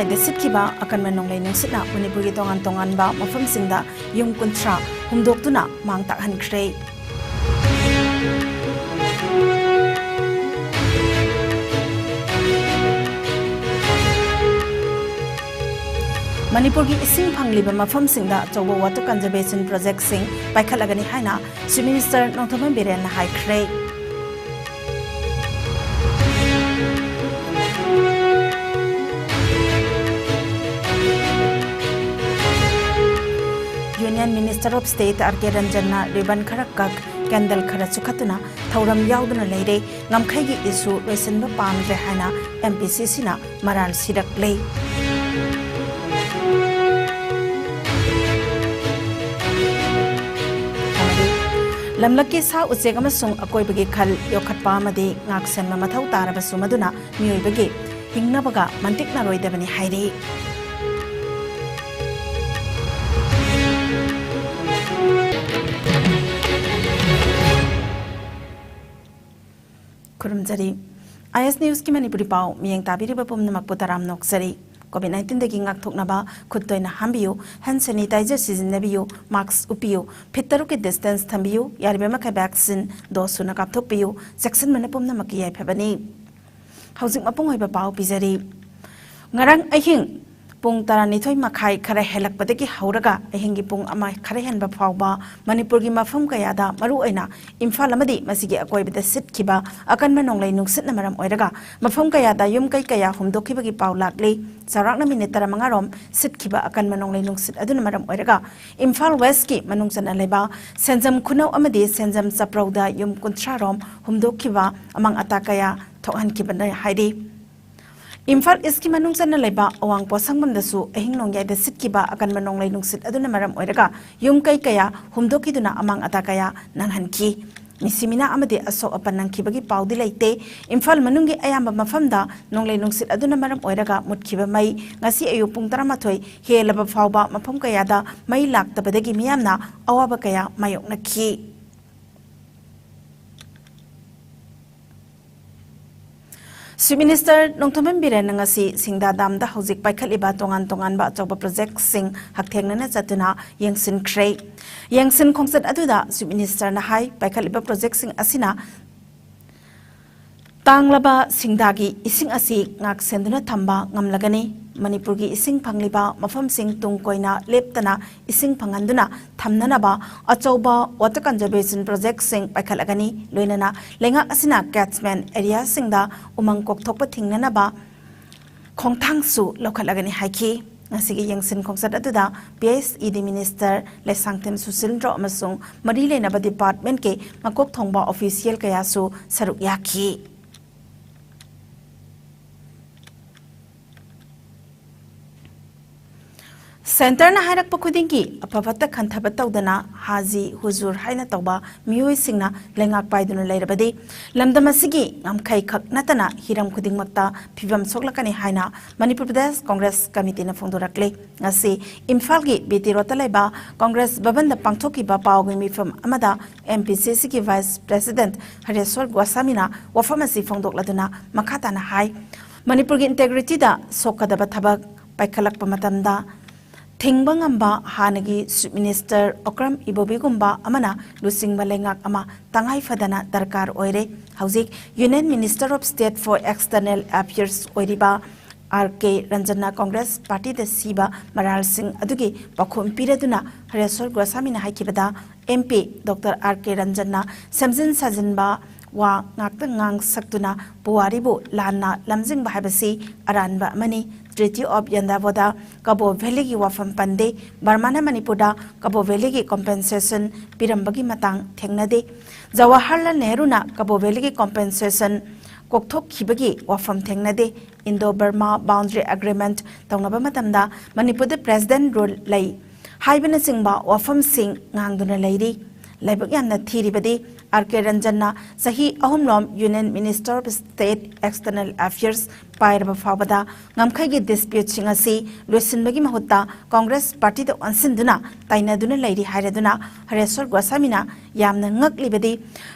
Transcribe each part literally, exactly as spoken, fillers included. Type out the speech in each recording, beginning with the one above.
ꯗ ꯁꯤꯠꯈꯤꯕ ꯑꯀꯟꯕ ꯅꯣꯡꯂꯩ ꯅꯨꯡꯁꯤꯠꯅ ꯃꯅꯤꯄꯨꯔꯒꯤ ꯇꯣꯉꯥꯟ ꯇꯣꯉꯥꯟꯕ ꯃꯐꯝꯁꯤꯡꯗ ꯌꯨꯝ ꯀꯨꯟꯊ꯭ꯔꯥ ꯍꯨꯝꯗꯣꯛꯇꯨꯅ ꯃꯥꯡ ꯇꯥꯛꯍꯟꯈ꯭ꯔꯦ꯫ ꯃꯅꯤꯄꯨꯔꯒꯤ ꯏꯁꯤꯡ ꯐꯪꯂꯤꯕ ꯃꯐꯝꯁꯤꯡꯗ ꯑꯆꯧꯕ water conservation projectꯁꯤꯡ ꯄꯥꯏꯈꯠꯂꯒꯅꯤ ꯍꯥꯏꯅ Chief Minister ꯅꯣꯡꯊꯣꯝꯕꯝ ꯕꯤꯔꯦꯟꯅ ꯍꯥꯏꯈ꯭ꯔꯦ꯫ Union Minister of State R K ꯔꯟꯖꯟꯅ ribbon ꯈꯔ ꯀꯛ, candle ꯈꯔ ꯆꯨꯈꯠꯇꯨꯅ ꯊꯧꯔꯝ ꯌꯥꯎꯗꯨꯅ ꯂꯩꯔꯦ꯫ ꯉꯝꯈꯩꯒꯤ issue ꯂꯣꯏꯁꯤꯟꯕ ꯄꯥꯝꯗ꯭ꯔꯦ ꯍꯥꯏꯅ M P C Cꯅ ꯃꯔꯥꯜ ꯁꯤꯔꯛꯂꯦ꯫ ꯑꯃꯗꯤ ꯂꯝꯂꯛꯀꯤ ꯁꯥ ꯎꯆꯦꯛ ꯑꯃꯁꯨꯡ ꯑꯀꯣꯏꯕꯒꯤ ꯈꯜ ꯌꯣꯛꯈꯠꯄ ꯑꯃꯗꯤ ꯉꯥꯛꯁꯦꯟꯕ ꯃꯊꯧ ꯇꯥꯔꯕꯁꯨ ꯃꯗꯨꯅ ꯃꯤꯑꯣꯏꯕꯒꯤ ꯍꯤꯡꯅꯕꯒ ꯃꯟꯇꯤꯛꯅꯔꯣꯏꯗꯕꯅꯤ ꯍꯥꯏꯔꯤ꯫ ꯈꯨꯔꯨꯝꯖꯔꯤ꯫ I S Newsꯀꯤ ꯃꯅꯤꯄꯨꯔꯤ ꯄꯥꯎ ꯃꯤꯠꯌꯦꯡ ꯇꯥꯕꯤꯔꯤꯕ ꯄꯨꯝꯅꯃꯛꯄꯨ ꯇꯔꯥꯝꯅ ꯑꯣꯛꯆꯔꯤ꯫ COVID nineteenꯗꯒꯤ ꯉꯥꯛꯊꯣꯛꯅꯕ ꯈꯨꯠ ꯇꯣꯏꯅ ꯍꯥꯝꯕꯤꯌꯨ, hand sanitizer ꯁꯤꯖꯤꯟꯅꯕꯤꯌꯨ, mask ꯎꯞꯄꯤꯌꯨ, feet ꯇꯔꯨꯛꯀꯤ distance ꯊꯝꯕꯤꯌꯨ, ꯌꯥꯔꯤꯕ ꯃꯈꯩ vaccine dose ꯁꯨꯅ ꯀꯥꯞꯊꯣꯛꯄꯤꯌꯨ, ꯆꯦꯛꯁꯤꯟꯕꯅ ꯄꯨꯝꯅꯃꯛꯀꯤ ꯌꯥꯏꯐꯕꯅꯤ꯫ ꯍꯧꯖꯤꯛ ꯃꯄꯨꯡ ꯑꯣꯏꯕ ꯄꯥꯎ ꯄꯤꯖꯔꯤ꯫ ꯉꯔꯥꯡ ꯑꯍꯤꯡ ꯄꯨꯡ ꯇꯔꯥꯅꯤꯊꯣꯏ ꯃꯈꯥꯏ ꯈꯔ ꯍꯦꯜꯂꯛꯄꯗꯒꯤ ꯍꯧꯔꯒ ꯑꯍꯤꯡꯒꯤ ꯄꯨꯡ ꯑꯃ ꯈꯔ ꯍꯦꯟꯕ ꯐꯥꯎꯕ ꯃꯅꯤꯄꯨꯔꯒꯤ ꯃꯐꯝ ꯀꯌꯥꯗ, ꯃꯔꯨꯑꯣꯏꯅ ꯏꯝꯐꯥꯜ ꯑꯃꯗꯤ ꯃꯁꯤꯒꯤ ꯑꯀꯣꯏꯕꯗ ꯁꯤꯠꯈꯤꯕ ꯑꯀꯟꯕ ꯅꯣꯡꯂꯩ ꯅꯨꯡꯁꯤꯠꯅ ꯃꯔꯝ ꯑꯣꯏꯔꯒ ꯃꯐꯝ ꯀꯌꯥꯗ ꯌꯨꯝ ꯀꯩ ꯀꯌꯥ ꯍꯨꯝꯗꯣꯛꯈꯤꯕꯒꯤ ꯄꯥꯎ ꯂꯥꯛꯂꯤ꯫ ꯆꯥꯎꯔꯥꯛꯅ minute ꯇꯔꯥꯃꯉꯥ ꯔꯣꯝ ꯁꯤꯠꯈꯤꯕ ꯑꯀꯟꯕ ꯅꯣꯡꯂꯩ ꯅꯨꯡꯁꯤꯠ ꯑꯗꯨꯅ ꯃꯔꯝ ꯑꯣꯏꯔꯒ ꯏꯝꯐꯥꯜ Westꯀꯤ ꯃꯅꯨꯡ ꯆꯟꯅ ꯂꯩꯕ ꯁꯦꯟꯖꯝ ꯈꯨꯅꯧ ꯑꯃꯗꯤ ꯁꯦꯟꯖꯝ ꯆꯞꯄ꯭ꯔꯧꯗ ꯌꯨꯝ ꯀꯨꯟꯊ꯭ꯔꯥ ꯔꯣꯝ ꯍꯨꯝꯗꯣꯛꯈꯤꯕ ꯑꯃꯥꯡ ꯑꯇꯥ ꯀꯌꯥ ꯊꯣꯛꯍꯟꯈꯤꯕꯅ ꯍꯥꯏꯔꯤ꯫ ꯏꯝꯐꯥꯜ Eastꯀꯤ ꯃꯅꯨꯡ ꯆꯟꯅ ꯂꯩꯕ ꯑꯋꯥꯡ ꯄꯣꯠꯁꯪꯕꯝꯗꯁꯨ ꯑꯍꯤꯡ ꯅꯣꯡꯌꯥꯏꯗ ꯁꯤꯠꯈꯤꯕ ꯑꯀꯟꯕ ꯅꯣꯡꯂꯩ ꯅꯨꯡꯁꯤꯠ ꯑꯗꯨꯅ ꯃꯔꯝ ꯑꯣꯏꯔꯒ ꯌꯨꯝ ꯀꯩ ꯀꯌꯥ ꯍꯨꯝꯗꯣꯛꯈꯤꯗꯨꯅ ꯑꯃꯥꯡ ꯑꯇꯥ ꯀꯌꯥ ꯅꯪꯍꯟꯈꯤ꯫ ꯃꯤꯁꯤ ꯃꯤꯅꯥ ꯑꯃꯗꯤ ꯑꯁꯣꯛ ꯑꯄꯟ ꯅꯪꯈꯤꯕꯒꯤ ꯄꯥꯎꯗꯤ ꯂꯩꯇꯦ꯫ ꯏꯝꯐꯥꯜ ꯃꯅꯨꯡꯒꯤ ꯑꯌꯥꯝꯕ ꯃꯐꯝꯗ ꯅꯣꯡꯂꯩ ꯅꯨꯡꯁꯤꯠ ꯑꯗꯨꯅ ꯃꯔꯝ ꯑꯣꯏꯔꯒ ꯃꯨꯠꯈꯤꯕ ꯃꯩ ꯉꯁꯤ ꯑꯌꯨꯛ ꯄꯨꯡ ꯇꯔꯥꯃꯥꯊꯣꯏ ꯍꯦꯜꯂꯕ ꯐꯥꯎꯕ ꯃꯐꯝ ꯀꯌꯥꯗ ꯃꯩ ꯂꯥꯛꯇꯕꯗꯒꯤ ꯃꯤꯌꯥꯝꯅ ꯑꯋꯥꯕ ꯀꯌꯥ ꯃꯥꯌꯣꯛꯅꯈꯤ꯫ Chief Minister ꯅꯣꯡꯊꯣꯝꯕꯝ ꯕꯤꯔꯦꯟꯅ ꯉꯁꯤ ꯁꯤꯡꯗꯥ ꯗꯥꯝꯗ ꯍꯧꯖꯤꯛ ꯄꯥꯏꯈꯠꯂꯤꯕ ꯇꯣꯉꯥꯟ ꯇꯣꯉꯥꯟꯕ ꯑꯆꯧꯕ ꯄ꯭ꯔꯣꯖꯦꯛꯁꯤꯡ ꯍꯛꯊꯦꯡꯅꯅ ꯆꯠꯇꯨꯅ ꯌꯦꯡꯁꯤꯟꯈ꯭ꯔꯦ꯫ ꯌꯦꯡꯁꯤꯟ ꯈꯣꯡꯆꯠ ꯑꯗꯨꯗ Chief Ministerꯅ ꯍꯥꯏ, ꯄꯥꯏꯈꯠꯂꯤꯕ ꯄ꯭ꯔꯣꯖꯦꯛꯁꯤꯡ ꯑꯁꯤꯅ ꯇꯥꯡꯂꯕ ꯁꯤꯡꯗꯥꯒꯤ ꯏꯁꯤꯡ ꯑꯁꯤ ꯉꯥꯛ ꯁꯦꯟꯗꯨꯅ ꯊꯝꯕ ꯉꯝꯂꯒꯅꯤ꯫ ꯃꯅꯤꯄꯨꯔꯒꯤ ꯏꯁꯤꯡ ꯐꯪꯂꯤꯕ ꯃꯐꯝꯁꯤꯡ ꯇꯨꯡ ꯀꯣꯏꯅ ꯂꯦꯞꯇꯅ ꯏꯁꯤꯡ ꯐꯪꯍꯟꯗꯨꯅ ꯊꯝꯅꯅꯕ ꯑꯆꯧꯕ water conservation projectꯁꯤꯡ ꯄꯥꯏꯈꯠꯂꯒꯅꯤ꯫ ꯂꯣꯏꯅꯅ ꯂꯩꯉꯥꯛ ꯑꯁꯤꯅ catchment areaꯁꯤꯡꯗ ꯎꯃꯪ ꯀꯣꯛꯊꯣꯛꯄ ꯊꯤꯡꯅꯅꯕ ꯈꯣꯡꯊꯥꯡꯁꯨ ꯂꯧꯈꯠꯂꯒꯅꯤ ꯍꯥꯏꯈꯤ꯫ ꯉꯁꯤꯒꯤ ꯌꯦꯡꯁꯤꯟ ꯈꯣꯡꯆꯠ ꯑꯗꯨꯗ P H E D Minister Leishangthem ꯁꯨꯁꯤꯜꯗ꯭ꯔꯣ ꯑꯃꯁꯨꯡ ꯃꯔꯤ ꯂꯩꯅꯕ departmentꯀꯤ ꯃꯀꯣꯛ ꯊꯣꯡꯕ official ꯀꯌꯥꯁꯨ ꯁꯔꯨꯛ ꯌꯥꯈꯤ꯫ Centreꯅ ꯍꯥꯏꯔꯛꯄ ꯈꯨꯗꯤꯡꯒꯤ ꯑꯐ ꯐꯠꯇ ꯈꯟꯊꯕ ꯇꯧꯗꯅ ꯍꯥꯖꯤ ꯍꯨꯖꯨꯔ ꯍꯥꯏꯅ ꯇꯧꯕ ꯃꯤꯑꯣꯏꯁꯤꯡꯅ ꯂꯩꯉꯥꯛ ꯄꯥꯏꯗꯨꯅ ꯂꯩꯔꯕꯗꯤ ꯂꯝꯗꯝ ꯑꯁꯤꯒꯤ ꯉꯝꯈꯩ ꯈꯛ ꯅꯠꯇꯅ ꯍꯤꯔꯝ ꯈꯨꯗꯤꯡꯃꯛꯇ ꯐꯤꯕꯝ ꯁꯣꯛꯂꯛꯀꯅꯤ ꯍꯥꯏꯅ ꯃꯅꯤꯄꯨꯔ ꯄ꯭ꯔꯗꯦꯁ ꯀꯣꯡꯒ꯭ꯔꯦꯁ ꯀꯃꯤꯇꯤꯅ ꯐꯣꯡꯗꯣꯔꯛꯂꯤ꯫ ꯉꯁꯤ ꯏꯝꯐꯥꯜꯒꯤ B T Roadꯇ ꯂꯩꯕ ꯀꯣꯡꯒ꯭ꯔꯦꯁ ꯚꯕꯟꯗ ꯄꯥꯡꯊꯣꯛꯈꯤꯕ ꯄꯥꯎꯒꯤ ꯃꯤꯐꯝ ꯑꯃꯗ MPCCꯒꯤ Vice President ꯍꯔꯦꯁ꯭ꯋꯔ ꯒꯣꯁꯥꯃꯤꯅ ꯋꯥꯐꯝ ꯑꯁꯤ ꯐꯣꯡꯗꯣꯛꯂꯗꯨꯅ ꯃꯈꯥ ꯇꯥꯅ ꯍꯥꯏ, ꯃꯅꯤꯄꯨꯔꯒꯤ integrityꯗ ꯁꯣꯛꯀꯗꯕ ꯊꯕꯛ ꯄꯥꯏꯈꯠꯂꯛꯄ ꯃꯇꯝꯗ ꯊꯤꯡꯕ ꯉꯝꯕ ꯍꯥꯟꯅꯒꯤ Chief Minister ꯑꯣꯀ꯭ꯔꯝ ꯏꯕꯣꯕꯤꯒꯨꯝꯕ ꯑꯃꯅ ꯂꯨꯆꯤꯡꯕ ꯂꯩꯉꯥꯛ ꯑꯃ ꯇꯉꯥꯏ ꯐꯗꯅ ꯗꯔꯀꯥꯔ ꯑꯣꯏꯔꯦ꯫ ꯍꯧꯖꯤꯛ Union Minister of State for External Affairs ꯑꯣꯏꯔꯤꯕ R K ꯔꯟꯖꯟꯅ ꯀꯣꯡꯒ꯭ꯔꯦꯁ ꯄꯥꯔꯇꯤꯗ ꯁꯤꯕ ꯃꯔꯥꯜꯁꯤꯡ ꯑꯗꯨꯒꯤ ꯄꯥꯎꯈꯨꯝ ꯄꯤꯔꯗꯨꯅ ꯍꯔꯦꯁ꯭ꯋꯔ ꯒꯣꯁꯥꯃꯤꯅ ꯍꯥꯏꯈꯤꯕꯗ, MP Doctor R K ꯔꯟꯖꯟꯅ ꯁꯦꯝꯖꯤꯟ ꯁꯥꯖꯤꯟꯕ ꯋꯥ ꯉꯥꯛꯇ ꯉꯥꯡꯁꯛꯇꯨꯅ ꯄꯨꯋꯥꯔꯤꯕꯨ ꯂꯥꯟꯅ ꯂꯝꯖꯤꯡꯕ ꯍꯥꯏꯕꯁꯤ ꯑꯔꯥꯟꯕ ꯑꯃꯅꯤ꯫ Treaty of Yandabo ꯗ ꯀꯕꯣ ꯚꯦꯂꯤꯒꯤ ꯋꯥꯐꯝ ꯄꯟꯗꯦ꯫ ꯕꯔꯃꯥꯅ ꯃꯅꯤꯄꯨꯔꯗ ꯀꯕꯣ ꯚꯦꯂꯤꯒꯤ compensation ꯄꯤꯔꯝꯕꯒꯤ ꯃꯇꯥꯡ ꯊꯦꯡꯅꯗꯦ꯫ ꯖꯋꯥꯍꯔꯂꯥꯜ ꯅꯦꯍꯔꯨꯅ ꯀꯕꯣ ꯚꯦꯂꯤꯒꯤ compensation ꯀꯣꯛꯊꯣꯛꯈꯤꯕꯒꯤ ꯋꯥꯐꯝ ꯊꯦꯡꯅꯗꯦ꯫ Indo Burma Boundary Agreement ꯇꯧꯅꯕ ꯃꯇꯝꯗ ꯃꯅꯤꯄꯨꯔꯗ President Rule ꯂꯩ ꯍꯥꯏꯕꯅꯆꯤꯡꯕ ꯋꯥꯐꯝꯁꯤꯡ ꯉꯥꯡꯗꯨꯅ ꯂꯩꯔꯤ꯫ ꯂꯥꯏꯕꯛ ꯌꯥꯝꯅ ꯊꯤꯔꯤꯕꯗꯤ, R K ꯔꯟꯖꯟꯅ ꯆꯍꯤ ꯑꯍꯨꯝꯂꯣꯝ Union Minister of State External Affairs ꯄꯥꯏꯔꯕ ꯐꯥꯎꯕꯗ ꯉꯝꯈꯩꯒꯤ dispute ꯁꯤꯡ ꯑꯁꯤ ꯂꯣꯏꯁꯤꯟꯕꯒꯤ ꯃꯍꯨꯠꯇ ꯀꯣꯡꯒ꯭ꯔꯦꯁ ꯄꯥꯔꯇꯤꯗ ꯑꯣꯟꯁꯤꯟꯗꯨꯅ ꯇꯥꯏꯅꯗꯨꯅ ꯂꯩꯔꯤ ꯍꯥꯏꯔꯗꯨꯅ ꯍꯔꯦꯁ꯭ꯋꯔ ꯒꯣꯁꯥꯃꯤꯅ ꯌꯥꯝꯅ ꯉꯛꯂꯤꯕꯗꯤ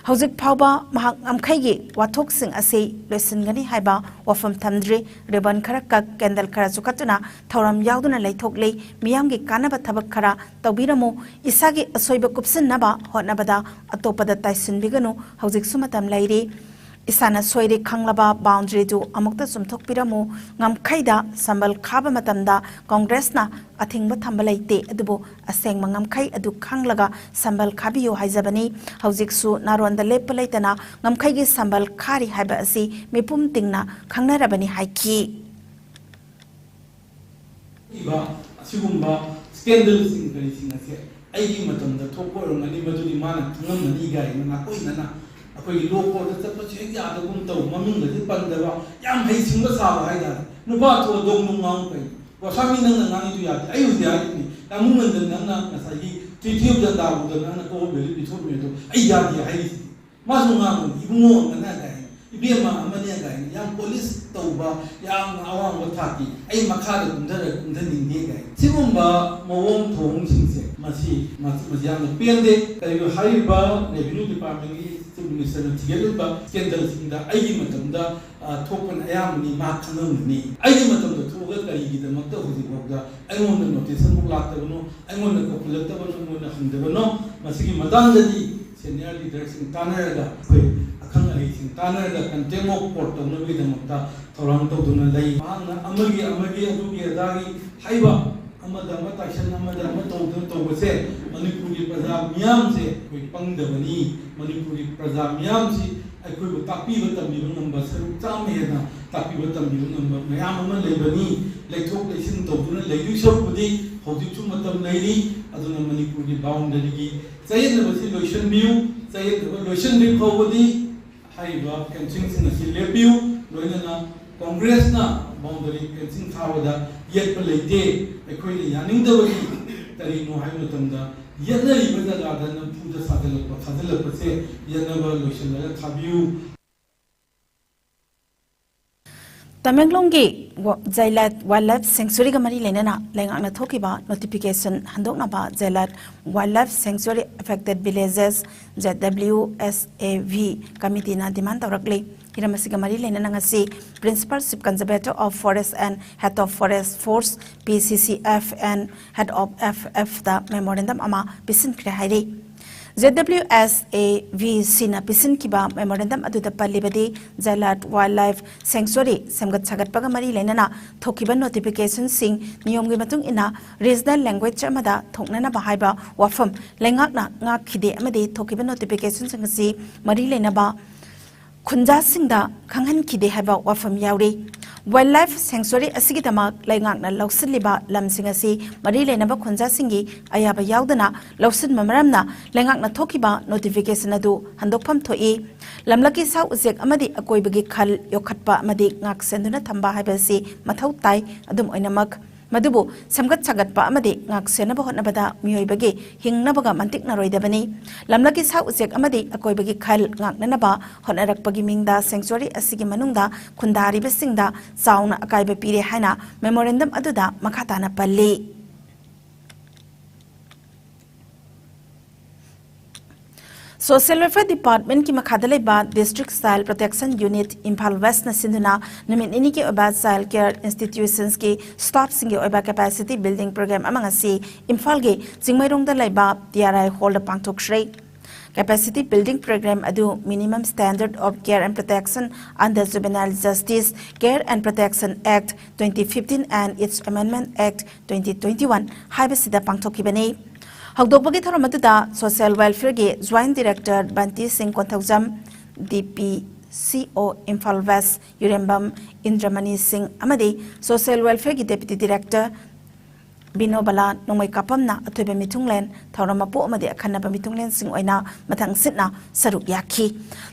ꯍꯧꯖꯤꯛ ꯐꯥꯎꯕ ꯃꯍꯥꯛ ꯉꯝꯈꯩꯒꯤ ꯋꯥꯊꯣꯛꯁꯤꯡ ꯑꯁꯤ ꯂꯣꯏꯁꯤꯟꯒꯅꯤ ꯍꯥꯏꯕ ꯋꯥꯐꯝ ꯊꯝꯗ꯭ꯔꯤ꯫ Ribbon ꯈꯔ ꯀꯛ, candle ꯈꯔ ꯆꯨꯈꯠꯇꯨꯅ ꯊꯧꯔꯝ ꯌꯥꯎꯗꯨꯅ ꯂꯩꯊꯣꯛꯂꯤ꯫ ꯃꯤꯌꯥꯝꯒꯤ ꯀꯥꯟꯅꯕ ꯊꯕꯛ ꯈꯔ ꯇꯧꯕꯤꯔꯝꯃꯨ꯫ ꯏꯁꯥꯒꯤ ꯑꯁꯣꯏꯕ ꯀꯨꯞꯁꯤꯟꯅꯕ ꯍꯣꯠꯅꯕꯗ ꯑꯇꯣꯞꯄꯗ ꯇꯥꯏꯁꯤꯟꯕꯤꯒꯅꯨ꯫ ꯍꯧꯖꯤꯛꯁꯨ ꯃꯇꯝ ꯂꯩꯔꯤ꯫ ꯏꯁꯥꯅ ꯁꯣꯏꯔꯦ ꯈꯪꯂꯕ boundary ꯗꯨ ꯑꯃꯨꯛꯇ ꯆꯨꯝꯊꯣꯛꯄꯤꯔꯝꯃꯨ꯫ ꯉꯝꯈꯩꯗ ꯁꯝꯕꯜ ꯈꯥꯕ ꯃꯇꯝꯗ ꯀꯣꯡꯒ꯭ꯔꯦꯁꯅ ꯑꯊꯤꯡꯕ ꯊꯝꯕ ꯂꯩꯇꯦ, ꯑꯗꯨꯕꯨ ꯑꯁꯦꯡꯕ ꯉꯝꯈꯩ ꯑꯗꯨ ꯈꯪꯂꯒ ꯁꯝꯕꯜ ꯈꯥꯕꯤꯌꯨ ꯍꯥꯏꯖꯕꯅꯤ꯫ ꯍꯧꯖꯤꯛꯁꯨ ꯅꯥꯔꯣꯟꯗ ꯂꯦꯞꯄ ꯂꯩꯇꯅ ꯉꯝꯈꯩꯒꯤ ꯁꯝꯕꯜ ꯈꯥꯔꯤ ꯍꯥꯏꯕ ꯑꯁꯤ ꯃꯤꯄꯨꯝ ꯇꯤꯡꯅ ꯈꯪꯅꯔꯕꯅꯤ ꯍꯥꯏꯈꯤ꯫ ꯏꯕ ꯑꯁꯤꯒꯨꯝꯕ scandal ꯁꯤꯡ ꯀꯔꯤꯁꯤꯡ ꯑꯁꯦ ꯑꯩꯒꯤ ꯃꯇꯝꯗ ꯊꯣꯛꯄ ꯑꯣꯏꯔꯝꯒꯅꯤ, ꯃꯗꯨꯗꯤ ꯃꯥꯅ ꯈꯪꯉꯝꯒꯅꯤ ꯀꯥꯏꯅ ꯅꯥꯀꯣꯏꯅꯅ ꯑꯩꯈꯣꯏꯒꯤ law court ꯇ ꯆꯠꯄꯁꯨ ꯍꯦꯛ ꯌꯥꯗꯒꯨꯝ ꯇꯧ, ꯃꯃꯤꯡꯒꯁꯦ ꯄꯟꯗꯕ, ꯌꯥꯝ ꯍꯩꯁꯤꯡꯕ ꯁꯥꯕ ꯍꯥꯏꯇꯥꯔꯦ꯫ ꯅꯨꯄꯥ ꯊꯣꯛꯑ ꯗꯣꯡ ꯗꯣꯡ ꯉꯥꯡꯉꯨ ꯀꯩꯅꯣ? ꯒꯣꯁꯥꯃꯤ, ꯅꯪꯅ ꯉꯥꯡꯉꯤꯗꯨ ꯌꯥꯗꯦ꯫ ꯑꯩ ꯍꯧꯖꯤꯛ ꯍꯥꯏꯔꯤꯅꯤ, ꯇꯥꯃꯨ ꯃꯟꯗꯟ, ꯅꯪꯅ ꯉꯁꯥꯏꯒꯤ treaty of ꯖꯟꯗꯥꯕꯨꯗ ꯅꯪꯅ ꯀꯣ ꯚꯦꯂꯤ ꯄꯤꯊꯣꯛꯂꯝꯃꯦ ꯑꯗꯣ ꯑꯩ ꯌꯥꯗꯦ ꯍꯥꯏꯔꯤꯁꯤꯗꯤ꯫ ꯃꯥꯁꯨ ꯉꯥꯡꯕꯅꯤ, "ꯏꯕꯨꯡꯉꯣ ꯑꯃꯅ" ꯀꯥꯏꯅ, "ꯏꯕꯦꯝꯃ ꯑꯃꯅꯦ" ꯀꯥꯏꯅ, ꯌꯥꯝ polish ꯇꯧꯕ, ꯌꯥꯝꯅ ꯑꯋꯥꯡꯕ ꯊꯥꯛꯀꯤ, "ꯑꯩ ꯃꯈꯥꯗ ꯀꯨꯝꯊꯔ ꯀꯨꯝꯊꯅꯤꯡꯗꯦ" ꯀꯥꯏꯅ꯫ ꯁꯤꯒꯨꯝꯕ ꯃꯑꯣꯡ ꯊꯧꯑꯣꯡꯁꯤꯡꯁꯦ ꯃꯁꯤ, ꯃꯁꯤ, ꯃꯁꯤ ꯌꯥꯝꯅ ꯄꯦꯟꯗꯦ꯫ ꯀꯔꯤꯒꯨꯝꯕ ꯍꯥꯏꯔꯤꯕ revenue department ꯀꯤ chief minister ꯅ ꯊꯤꯒꯠꯂꯤꯕ scandal ꯁꯤꯡꯗ ꯑꯩꯒꯤ ꯃꯇꯝꯗ, ꯑ, ꯊꯣꯛꯄꯅ ꯑꯌꯥꯝꯕꯅꯤ, ꯃꯥ ꯈꯪꯉꯝꯒꯅꯤ꯫ ꯑꯩꯒꯤ ꯃꯇꯝꯗ ꯊꯣꯛꯑꯒ ꯀꯔꯤꯒꯤꯗꯃꯛꯇ ꯍꯧꯖꯤꯛꯐꯥꯎꯗ ꯑꯩꯉꯣꯟꯗ notice ꯑꯃꯨꯛ ꯂꯥꯛꯇꯕꯅꯣ, ꯑꯩꯉꯣꯟꯗ ꯀꯧꯈꯠꯂꯛꯇꯕꯅꯣ, ꯑꯩꯉꯣꯟꯗ ꯍꯪꯗꯕꯅꯣ? ꯃꯁꯤꯒꯤ ꯃꯇꯥꯡꯗꯗꯤ senior leader ꯁꯤꯡ ꯇꯥꯟꯅꯔꯒ, ꯑꯩꯈꯣꯏ ꯑꯈꯪ ꯑꯍꯩꯁꯤꯡ ꯇꯥꯟꯅꯔꯒ contempt of court ꯇꯧꯅꯕꯒꯤꯗꯃꯛꯇ ꯊꯧꯔꯥꯡ ꯇꯧꯗꯨꯅ ꯂꯩ꯫ ꯃꯍꯥꯛꯅ ꯑꯃꯒꯤ ꯑꯃꯒꯤ ꯑꯗꯨꯒꯤ ꯑꯗꯥꯒꯤ ꯍꯥꯏꯕ, ꯑꯃꯗ ꯑꯃ ꯇꯥꯏꯁꯟ, ꯑꯃꯗ ꯑꯃ ꯇꯧꯗꯨꯅ ꯇꯧꯕꯁꯦ ꯃꯅꯤꯄꯨꯔꯒꯤ ꯄ꯭ꯔꯖꯥ ꯃꯤꯌꯥꯝꯁꯦ ꯑꯩꯈꯣꯏ ꯄꯪꯗꯕꯅꯤ꯫ ꯃꯅꯤꯄꯨꯔꯒꯤ ꯄ꯭ꯔꯖꯥ ꯃꯤꯌꯥꯝꯁꯤ ꯑꯩꯈꯣꯏꯕꯨ ꯇꯥꯛꯄꯤꯕ ꯇꯝꯕꯤꯕ ꯉꯝꯕ ꯁꯔꯨꯛ ꯆꯥꯝꯃ ꯍꯦꯟꯅ ꯇꯥꯛꯄꯤꯕ ꯇꯝꯕꯤꯕ ꯉꯝꯕ ꯃꯌꯥꯝ ꯑꯃ ꯂꯩꯕꯅꯤ꯫ ꯂꯩꯊꯣꯛ ꯂꯩꯁꯤꯟ ꯇꯧꯗꯨꯅ ꯂꯩꯗꯣꯏ ꯁꯔꯨꯛꯄꯨꯗꯤ ꯍꯧꯖꯤꯛꯁꯨ ꯃꯇꯝ ꯂꯩꯔꯤ꯫ ꯑꯗꯨꯅ ꯃꯅꯤꯄꯨꯔꯒꯤ boundary ꯒꯤ ꯆꯌꯦꯠꯅꯕꯁꯤ ꯂꯣꯏꯁꯤꯟꯕꯤꯌꯨ꯫ ꯆꯌꯦꯠꯅꯕ ꯂꯣꯏꯁꯤꯟꯗ꯭ꯔꯤ ꯐꯥꯎꯕꯗꯤ ꯍꯥꯏꯔꯤꯕ fencing ꯁꯤꯡ ꯑꯁꯤ ꯂꯦꯞꯄꯤꯌꯨ꯫ ꯂꯣꯏꯅꯅ ꯀꯣꯡꯒ꯭ꯔꯦꯁꯅ boundary fencing ꯊꯥꯕꯗ ꯌꯦꯠꯄ ꯂꯩꯇꯦ꯫ ꯑꯩꯈꯣꯏꯅ ꯌꯥꯅꯤꯡꯗꯕꯗꯤ ꯀꯔꯤꯅꯣ ꯍꯥꯏꯕ ꯃꯇꯝꯗ, ꯌꯦꯠꯅꯔꯤꯕ ꯖꯒꯥꯗ ꯅꯝꯐꯨꯗ ꯁꯥꯖꯤꯜꯂꯛꯄ, ꯊꯥꯖꯤꯜꯂꯛꯄꯁꯦ ꯌꯦꯠꯅꯕ ꯂꯣꯏꯁꯤꯜꯂꯒ ꯊꯥꯕꯤꯌꯨ꯫ ꯇꯃꯦꯡꯂꯣꯡꯒꯤ ꯖꯩꯂꯥꯠ ꯋꯥꯏꯜ ꯂꯥꯏꯐ ꯁꯦꯡꯆꯨꯔꯤꯒ ꯃꯔꯤ ꯂꯩꯅꯅ ꯂꯩꯉꯥꯛꯅ ꯊꯣꯛꯈꯤꯕ ꯅꯣꯇꯤꯐꯤꯀꯦꯁꯟ ꯍꯟꯗꯣꯛꯅꯕ Jailad wildlife sanctuary affected villages, Z W S A V ꯀꯃꯤꯇꯤꯅ ꯗꯤꯃꯥꯟ ꯇꯧꯔꯛꯂꯤ꯫ ꯍꯤꯔꯝ ꯑꯁꯤꯒ ꯃꯔꯤ ꯂꯩꯅꯅ ꯉꯁꯤ Principal Chief Conservator of Forest and Head of Forest Force, P C C F, and Head of F F ꯇ ꯃꯦꯃꯣꯔꯦꯟꯗꯝ ꯑꯃ ꯄꯤꯁꯤꯟꯈ꯭ꯔꯦ ꯍꯥꯏꯔꯤ꯫ Z W S A V ꯁꯤꯅ ꯄꯤꯁꯤꯟꯈꯤꯕ ꯃꯦꯃꯣꯔꯦꯟꯗꯝ ꯑꯗꯨꯗ ꯄꯜꯂꯤꯕꯗꯤ, ꯖꯩꯂꯥꯠ ꯋꯥꯏꯜ ꯂꯥꯏꯐ ꯁꯦꯡꯆꯨꯔꯤ ꯁꯦꯝꯒꯠ ꯁꯥꯒꯠꯄꯒ ꯃꯔꯤ ꯂꯩꯅꯅ ꯊꯣꯛꯈꯤꯕ ꯅꯣꯇꯤꯐꯤꯀꯦꯁꯟꯁꯤꯡ ꯅꯤꯌꯣꯝꯒꯤ ꯃꯇꯨꯡ ꯏꯟꯅ ꯔꯤꯖꯅꯦꯜ ꯂꯦꯡꯒ꯭ꯋꯦꯖ ꯑꯃꯗ ꯊꯣꯛꯅꯅꯕ ꯍꯥꯏꯕ ꯋꯥꯐꯝ ꯂꯩꯉꯥꯛꯅ ꯉꯥꯛꯈꯤꯗꯦ ꯑꯃꯗꯤ ꯊꯣꯛꯈꯤꯕ ꯅꯣꯇꯤꯐꯤꯀꯦꯁꯟꯁꯤꯡ ꯑꯁꯤ ꯃꯔꯤ ꯂꯩꯅꯕ ꯈꯨꯟꯖꯥꯁꯤꯡꯗ ꯈꯪꯍꯟꯈꯤꯗꯦ ꯍꯥꯏꯕ ꯋꯥꯐꯝ ꯌꯥꯎꯔꯤ꯫ ꯋꯥꯏꯜ ꯂꯥꯏꯐ ꯁꯦꯡꯆꯨꯔꯤ ꯑꯁꯤꯒꯤꯗꯃꯛ ꯂꯩꯉꯥꯛꯅ ꯂꯧꯁꯤꯜꯂꯤꯕ ꯂꯝꯁꯤꯡ ꯑꯁꯤ ꯃꯔꯤ ꯂꯩꯅꯕ ꯈꯨꯟꯖꯥꯁꯤꯡꯒꯤ ꯑꯌꯥꯕ ꯌꯥꯎꯗꯅ ꯂꯧꯁꯤꯟꯕ ꯃꯔꯝꯅ ꯂꯩꯉꯥꯛꯅ ꯊꯣꯛꯈꯤꯕ ꯅꯣꯇꯤꯐꯤꯀꯦꯁꯟ ꯑꯗꯨ ꯍꯟꯗꯣꯛꯐꯝ ꯊꯣꯛꯏ꯫ ꯂꯝꯂꯛꯀꯤ ꯁꯥ ꯎꯆꯦꯛ ꯑꯃꯗꯤ ꯑꯀꯣꯏꯕꯒꯤ ꯈꯜ ꯌꯣꯛꯈꯠꯄ ꯑꯃꯗꯤ ꯉꯥꯛꯁꯦꯟꯗꯨꯅ ꯊꯝꯕ ꯍꯥꯏꯕ ꯑꯁꯤ ꯃꯊꯧ ꯇꯥꯏ꯫ ꯑꯗꯨꯝ ꯑꯣꯏꯅꯃꯛ, ꯃꯗꯨꯕꯨ ꯁꯦꯝꯒꯠ ꯁꯥꯒꯠꯄ ꯑꯃꯗꯤ ꯉꯥꯛꯁꯦꯟꯅꯕ ꯍꯣꯠꯅꯕꯗ ꯃꯤꯑꯣꯏꯕꯒꯤ ꯍꯤꯡꯅꯕꯒ ꯃꯟꯇꯤꯛꯅꯔꯣꯏꯗꯕꯅꯤ꯫ ꯂꯝꯂꯛꯀꯤ ꯁꯥ ꯎꯆꯦꯛ ꯑꯃꯗꯤ ꯑꯀꯣꯏꯕꯒꯤ ꯈꯜ ꯉꯥꯛꯅꯅꯕ ꯍꯣꯠꯅꯔꯛꯄꯒꯤ ꯃꯤꯡꯗ ꯁꯦꯡꯆꯨꯔꯤ ꯑꯁꯤꯒꯤ ꯃꯅꯨꯡꯗ ꯈꯨꯟꯗꯥꯔꯤꯕꯁꯤꯡꯗ ꯆꯥꯎꯅ ꯑꯀꯥꯏꯕ ꯄꯤꯔꯦ ꯍꯥꯏꯅ ꯃꯦꯃꯣꯔꯦꯟꯗꯝ ꯑꯗꯨꯗ ꯃꯈꯥ ꯇꯥꯅ ꯄꯜꯂꯤ꯫ ꯁꯣꯁꯤꯌꯦꯜ ꯋꯦꯜꯐꯤꯌꯔ ꯗꯤꯄꯥꯔꯠꯃꯦꯟꯠꯀꯤ ꯃꯈꯥꯗ ꯂꯩꯕ district child protection unit Imphal ꯋꯦꯁ꯭ꯠꯅ ꯁꯤꯟꯗꯨꯅ ꯅꯨꯃꯤꯠ ꯅꯤꯅꯤꯒꯤ ꯑꯣꯏꯕ ꯆꯥꯏꯜ ꯀꯦꯌꯔ ꯏꯟꯁꯇꯤꯇ꯭ꯌꯨꯁꯟꯁꯀꯤ ꯁ꯭ꯇꯥꯐꯁꯤꯡꯒꯤ ꯑꯣꯏꯕ ꯀꯦꯄꯥꯁꯤꯇꯤ ꯕꯤꯜꯗꯤꯡ ꯄ꯭ꯔꯣꯒ꯭ꯔꯥꯝ ꯑꯃ ꯉꯁꯤ ꯏꯝꯐꯥꯜꯒꯤ ꯆꯤꯡꯃꯩꯔꯣꯡꯗ ꯂꯩꯕ ꯇꯤ ꯑꯥꯔ ꯑꯥꯏ ꯍꯣꯜꯗ ꯄꯥꯡꯊꯣꯛꯈ꯭ꯔꯦ꯫ ꯀꯦꯄꯥꯁꯤꯇꯤ ꯕꯤꯜꯗꯤꯡ ꯄ꯭ꯔꯣꯒ꯭ꯔꯥꯝ ꯑꯗꯨ Minimum Standard of Care and Protection under Juvenile Justice, Care and Protection Act twenty fifteen and its Amendment Act twenty twenty-one ꯍꯥꯏꯕꯁꯤꯗ ꯄꯥꯡꯊꯣꯛꯈꯤꯕꯅꯤ꯫ ꯍꯧꯗꯣꯛꯄꯒꯤ ꯊꯧꯔꯝ ꯑꯗꯨꯗ ꯁꯣꯁꯤꯌꯦꯜ ꯋꯦꯜꯐꯤꯌꯔꯒꯤ ꯖꯣꯏꯟꯠ ꯗꯤꯔꯦꯛꯇꯔ ꯕꯟꯇꯤ ꯁꯤꯡ ꯀꯣꯟꯊꯧꯖꯝ, ꯗꯤ ꯄꯤ ꯁꯤ ꯑꯣ ꯏꯝꯐꯥꯜ ꯋꯦꯁ꯭ꯠ ꯌꯨꯔꯦꯝꯕꯝ ꯏꯟꯗ꯭ꯔꯃꯅꯤ ꯁꯤꯡ ꯑꯃꯗꯤ ꯁꯣꯁꯤꯌꯦꯜ ꯋꯦꯜꯐꯤꯌꯔꯒꯤ ꯗꯦꯄ꯭ꯌꯨꯇꯤ ꯗꯤꯔꯦꯛꯇꯔ ꯕꯤꯅꯣꯕꯂꯥ ꯅꯣꯡꯃꯩ ꯀꯥꯄꯝꯅ ꯑꯊꯣꯏꯕ ꯃꯤꯊꯨꯡꯂꯦꯟ, ꯊꯧꯔꯝ ꯃꯄꯨ ꯑꯃꯗꯤ ꯑꯈꯟꯅꯕ ꯃꯤꯊꯨꯡꯂꯦꯟꯁꯤꯡ ꯑꯣꯏꯅ ꯃꯊꯪꯁꯤꯠꯅ ꯁꯔꯨꯛ ꯌꯥꯈꯤ꯫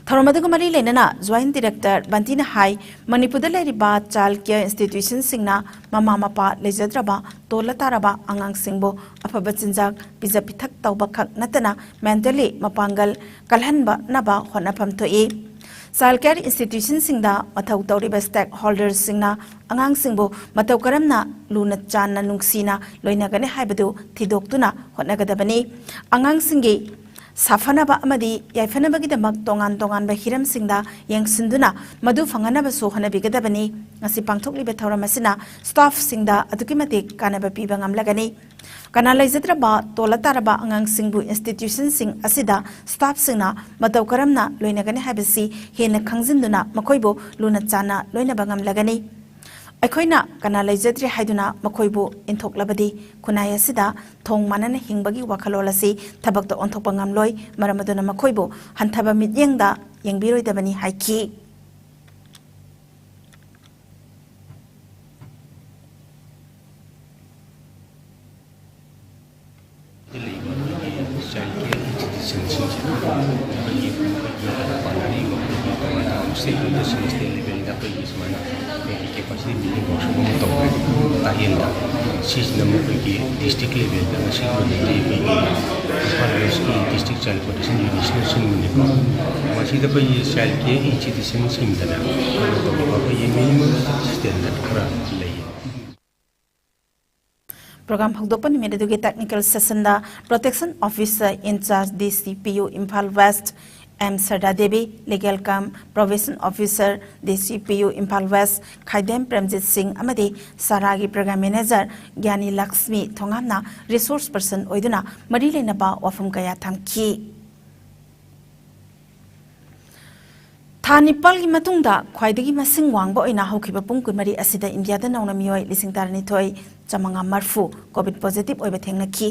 ꯊꯧꯔꯝ ꯑꯗꯨꯒ ꯃꯔꯤ ꯂꯩꯅꯅ ꯖꯣꯏꯟꯠ ꯗꯤꯔꯦꯛꯇꯔ ꯕꯟꯇꯤꯅ ꯍꯥꯏ, ꯃꯅꯤꯄꯨꯔꯗ ꯂꯩꯔꯤꯕ ꯆꯥꯏꯜ ꯀꯦꯌꯔ ꯏꯟꯁꯇꯤꯇ꯭ꯌꯨꯁꯟꯁꯤꯡꯅ ꯃꯃꯥ ꯃꯄꯥ ꯂꯩꯖꯗ꯭ꯔꯕ ꯇꯣꯜꯂ ꯇꯥꯔꯕ ꯑꯉꯥꯡꯁꯤꯡꯕꯨ ꯑꯐꯕ ꯆꯤꯟꯖꯥꯛ ꯄꯤꯖ ꯄꯤꯊꯛ ꯇꯧꯕ ꯈꯛ ꯅꯠꯇꯅ ꯃꯦꯟꯇꯦꯜꯂꯤ ꯃꯄꯥꯡꯒꯜ ꯀꯜꯍꯟꯕꯅꯕ ꯍꯣꯠꯅꯐꯝ ꯊꯣꯛꯏ꯫ Child care institutionꯁꯤꯡꯗ ꯃꯊꯧ ꯇꯧꯔꯤꯕ stakeholderꯁꯤꯡꯅ ꯑꯉꯥꯡꯁꯤꯡꯕꯨ ꯃꯇꯧ ꯀꯔꯝꯅ ꯂꯨꯅ ꯆꯥꯟꯅ ꯅꯨꯡꯁꯤꯅ ꯂꯣꯏꯅꯒꯅꯤ ꯍꯥꯏꯕꯗꯨ ꯊꯤꯗꯣꯛꯇꯨꯅ ꯍꯣꯠꯅꯒꯗꯕꯅꯤ꯫ ꯑꯉꯥꯡꯁꯤꯡꯒꯤ ꯁꯥꯐꯅꯕ ꯑꯃꯗꯤ ꯌꯥꯏꯐꯅꯕꯒꯤꯗꯃꯛ ꯇꯣꯉꯥꯟ ꯇꯣꯉꯥꯟꯕ ꯍꯤꯔꯝꯁꯤꯡꯗ ꯌꯦꯡꯁꯤꯟꯗꯨꯅ ꯃꯗꯨ ꯐꯪꯍꯟꯅꯕꯁꯨ ꯍꯣꯠꯅꯕꯤꯒꯗꯕꯅꯤ꯫ ꯉꯁꯤ ꯄꯥꯡꯊꯣꯛꯂꯤꯕ ꯊꯧꯔꯝ ꯑꯁꯤꯅ staffꯁꯤꯡꯗ ꯑꯗꯨꯛꯀꯤ ꯃꯇꯤꯛ ꯀꯥꯟꯅꯕ ꯄꯤꯕ ꯉꯝꯂꯒꯅꯤ꯫ ꯀꯅꯥ ꯂꯩꯖꯗ꯭ꯔꯕ, ꯇꯣꯜꯂ ꯇꯥꯔꯕ ꯑꯉꯥꯡꯁꯤꯡꯕꯨ institutionꯁꯤꯡ ꯑꯁꯤꯗ staffꯁꯤꯡꯅ ꯃꯇꯧ ꯀꯔꯝꯅ ꯂꯣꯏꯅꯒꯅꯤ ꯍꯥꯏꯕꯁꯤ ꯍꯦꯟꯅ ꯈꯪꯖꯤꯟꯗꯨꯅ ꯃꯈꯣꯏꯕꯨ ꯂꯨꯅ ꯆꯥꯟꯅ ꯂꯣꯏꯅꯕ ꯉꯝꯂꯒꯅꯤ꯫ ꯑꯩꯈꯣꯏꯅ ꯀꯅꯥ ꯂꯩꯖꯗ꯭ꯔꯦ ꯍꯥꯏꯗꯨꯅ ꯃꯈꯣꯏꯕꯨ ꯏꯟꯊꯣꯛꯂꯕꯗꯤ ꯈꯨꯟꯅꯥꯏ ꯑꯁꯤꯗ ꯊꯣꯡ ꯃꯥꯟꯅꯅ ꯍꯤꯡꯕꯒꯤ ꯋꯥꯈꯜꯂꯣꯟ ꯑꯁꯤ ꯊꯕꯛꯇ ꯑꯣꯟꯊꯣꯛꯄ ꯉꯝꯂꯣꯏ꯫ ꯃꯔꯝ ꯑꯗꯨꯅ ꯃꯈꯣꯏꯕꯨ ꯍꯟꯊꯕ ꯃꯤꯠꯌꯦꯡꯗ ꯌꯦꯡꯕꯤꯔꯣꯏꯗꯕꯅꯤ ꯍꯥꯏꯈꯤ꯫ ꯂꯩꯕ ꯑꯩꯈꯣꯏꯒꯤ child care institutionꯁꯤꯡꯁꯦ ꯑꯩꯈꯣꯏꯒꯤ ꯄꯥꯟꯅꯔꯤꯕ ꯑꯩꯈꯣꯏꯒꯤ ꯇꯣꯉꯥꯟ ꯇꯣꯉꯥꯟꯕ stakeholderꯁꯤꯡ state levelꯗ ꯑꯩꯈꯣꯏꯒꯤ ꯁꯨꯃꯥꯏꯅ ꯑꯩꯈꯣꯏꯒꯤ capacity building workshop ꯑꯃ ꯇꯧꯕ ꯇꯥꯛꯌꯦꯟꯗ, ꯁꯤꯁꯤꯅ ꯑꯃꯨꯛ ꯑꯩꯈꯣꯏꯒꯤ district levelꯗ ꯉꯁꯤ ꯑꯣꯏꯅꯗꯤ ꯑꯩꯈꯣꯏꯒꯤ ꯏꯝꯐꯥꯜ Westꯀꯤ District Child Protection Unitꯁꯤꯅ ꯁꯤꯟꯕꯅꯤꯀꯣ꯫ ꯃꯁꯤꯗ ꯑꯩꯈꯣꯏꯒꯤ child care institutionꯁꯤꯡꯗꯅꯦ ꯑꯩꯈꯣꯏꯅ ꯇꯧꯔꯤꯕ ꯑꯩꯈꯣꯏꯒꯤ minimum standard ꯈꯔ ꯂꯩ꯫ Program ꯍꯧꯗꯣꯛꯄ ꯅꯨꯃꯤꯠ ꯑꯗꯨꯒꯤ technical sessionꯗ Protection Officer in charge DCPO Imphal West, M ꯁꯔꯗꯥ Devi, Legal cum Probation Officer, DCPO Imphal West, ꯈꯥꯏꯗꯦꯝ ꯄ꯭ꯔꯦꯝꯖꯤꯠ ꯁꯤꯡ ꯑꯃꯗꯤ ꯁꯥꯔꯥꯒꯤ Program Manager ꯒ꯭ꯌꯥꯅꯤ Lakshmi ꯊꯣꯉꯥꯝꯅ resource person ꯑꯣꯏꯗꯨꯅ ꯃꯔꯤ ꯂꯩꯅꯕ ꯋꯥꯐꯝ ꯀꯌꯥ ꯊꯝꯈꯤ꯫ ꯊꯥ ꯅꯤꯄꯥꯜꯒꯤ ꯃꯇꯨꯡꯗ ꯈ꯭ꯋꯥꯏꯗꯒꯤ ꯃꯁꯤꯡ ꯋꯥꯡꯕ ꯑꯣꯏꯅ ꯍꯧꯈꯤꯕ ꯄꯨꯡ ꯀꯨꯟꯃꯔꯤ ꯑꯁꯤꯗ ꯏꯟꯗꯤꯌꯥꯗ ꯅꯧꯅ ꯃꯤꯑꯣꯏ ꯂꯤꯁꯤꯡ ꯇꯔꯥꯅꯤꯊꯣꯏ ꯆꯥꯃꯉꯥ ꯃꯔꯐꯨ COVID positive ꯑꯣꯏꯕ ꯊꯦꯡꯅꯈꯤ꯫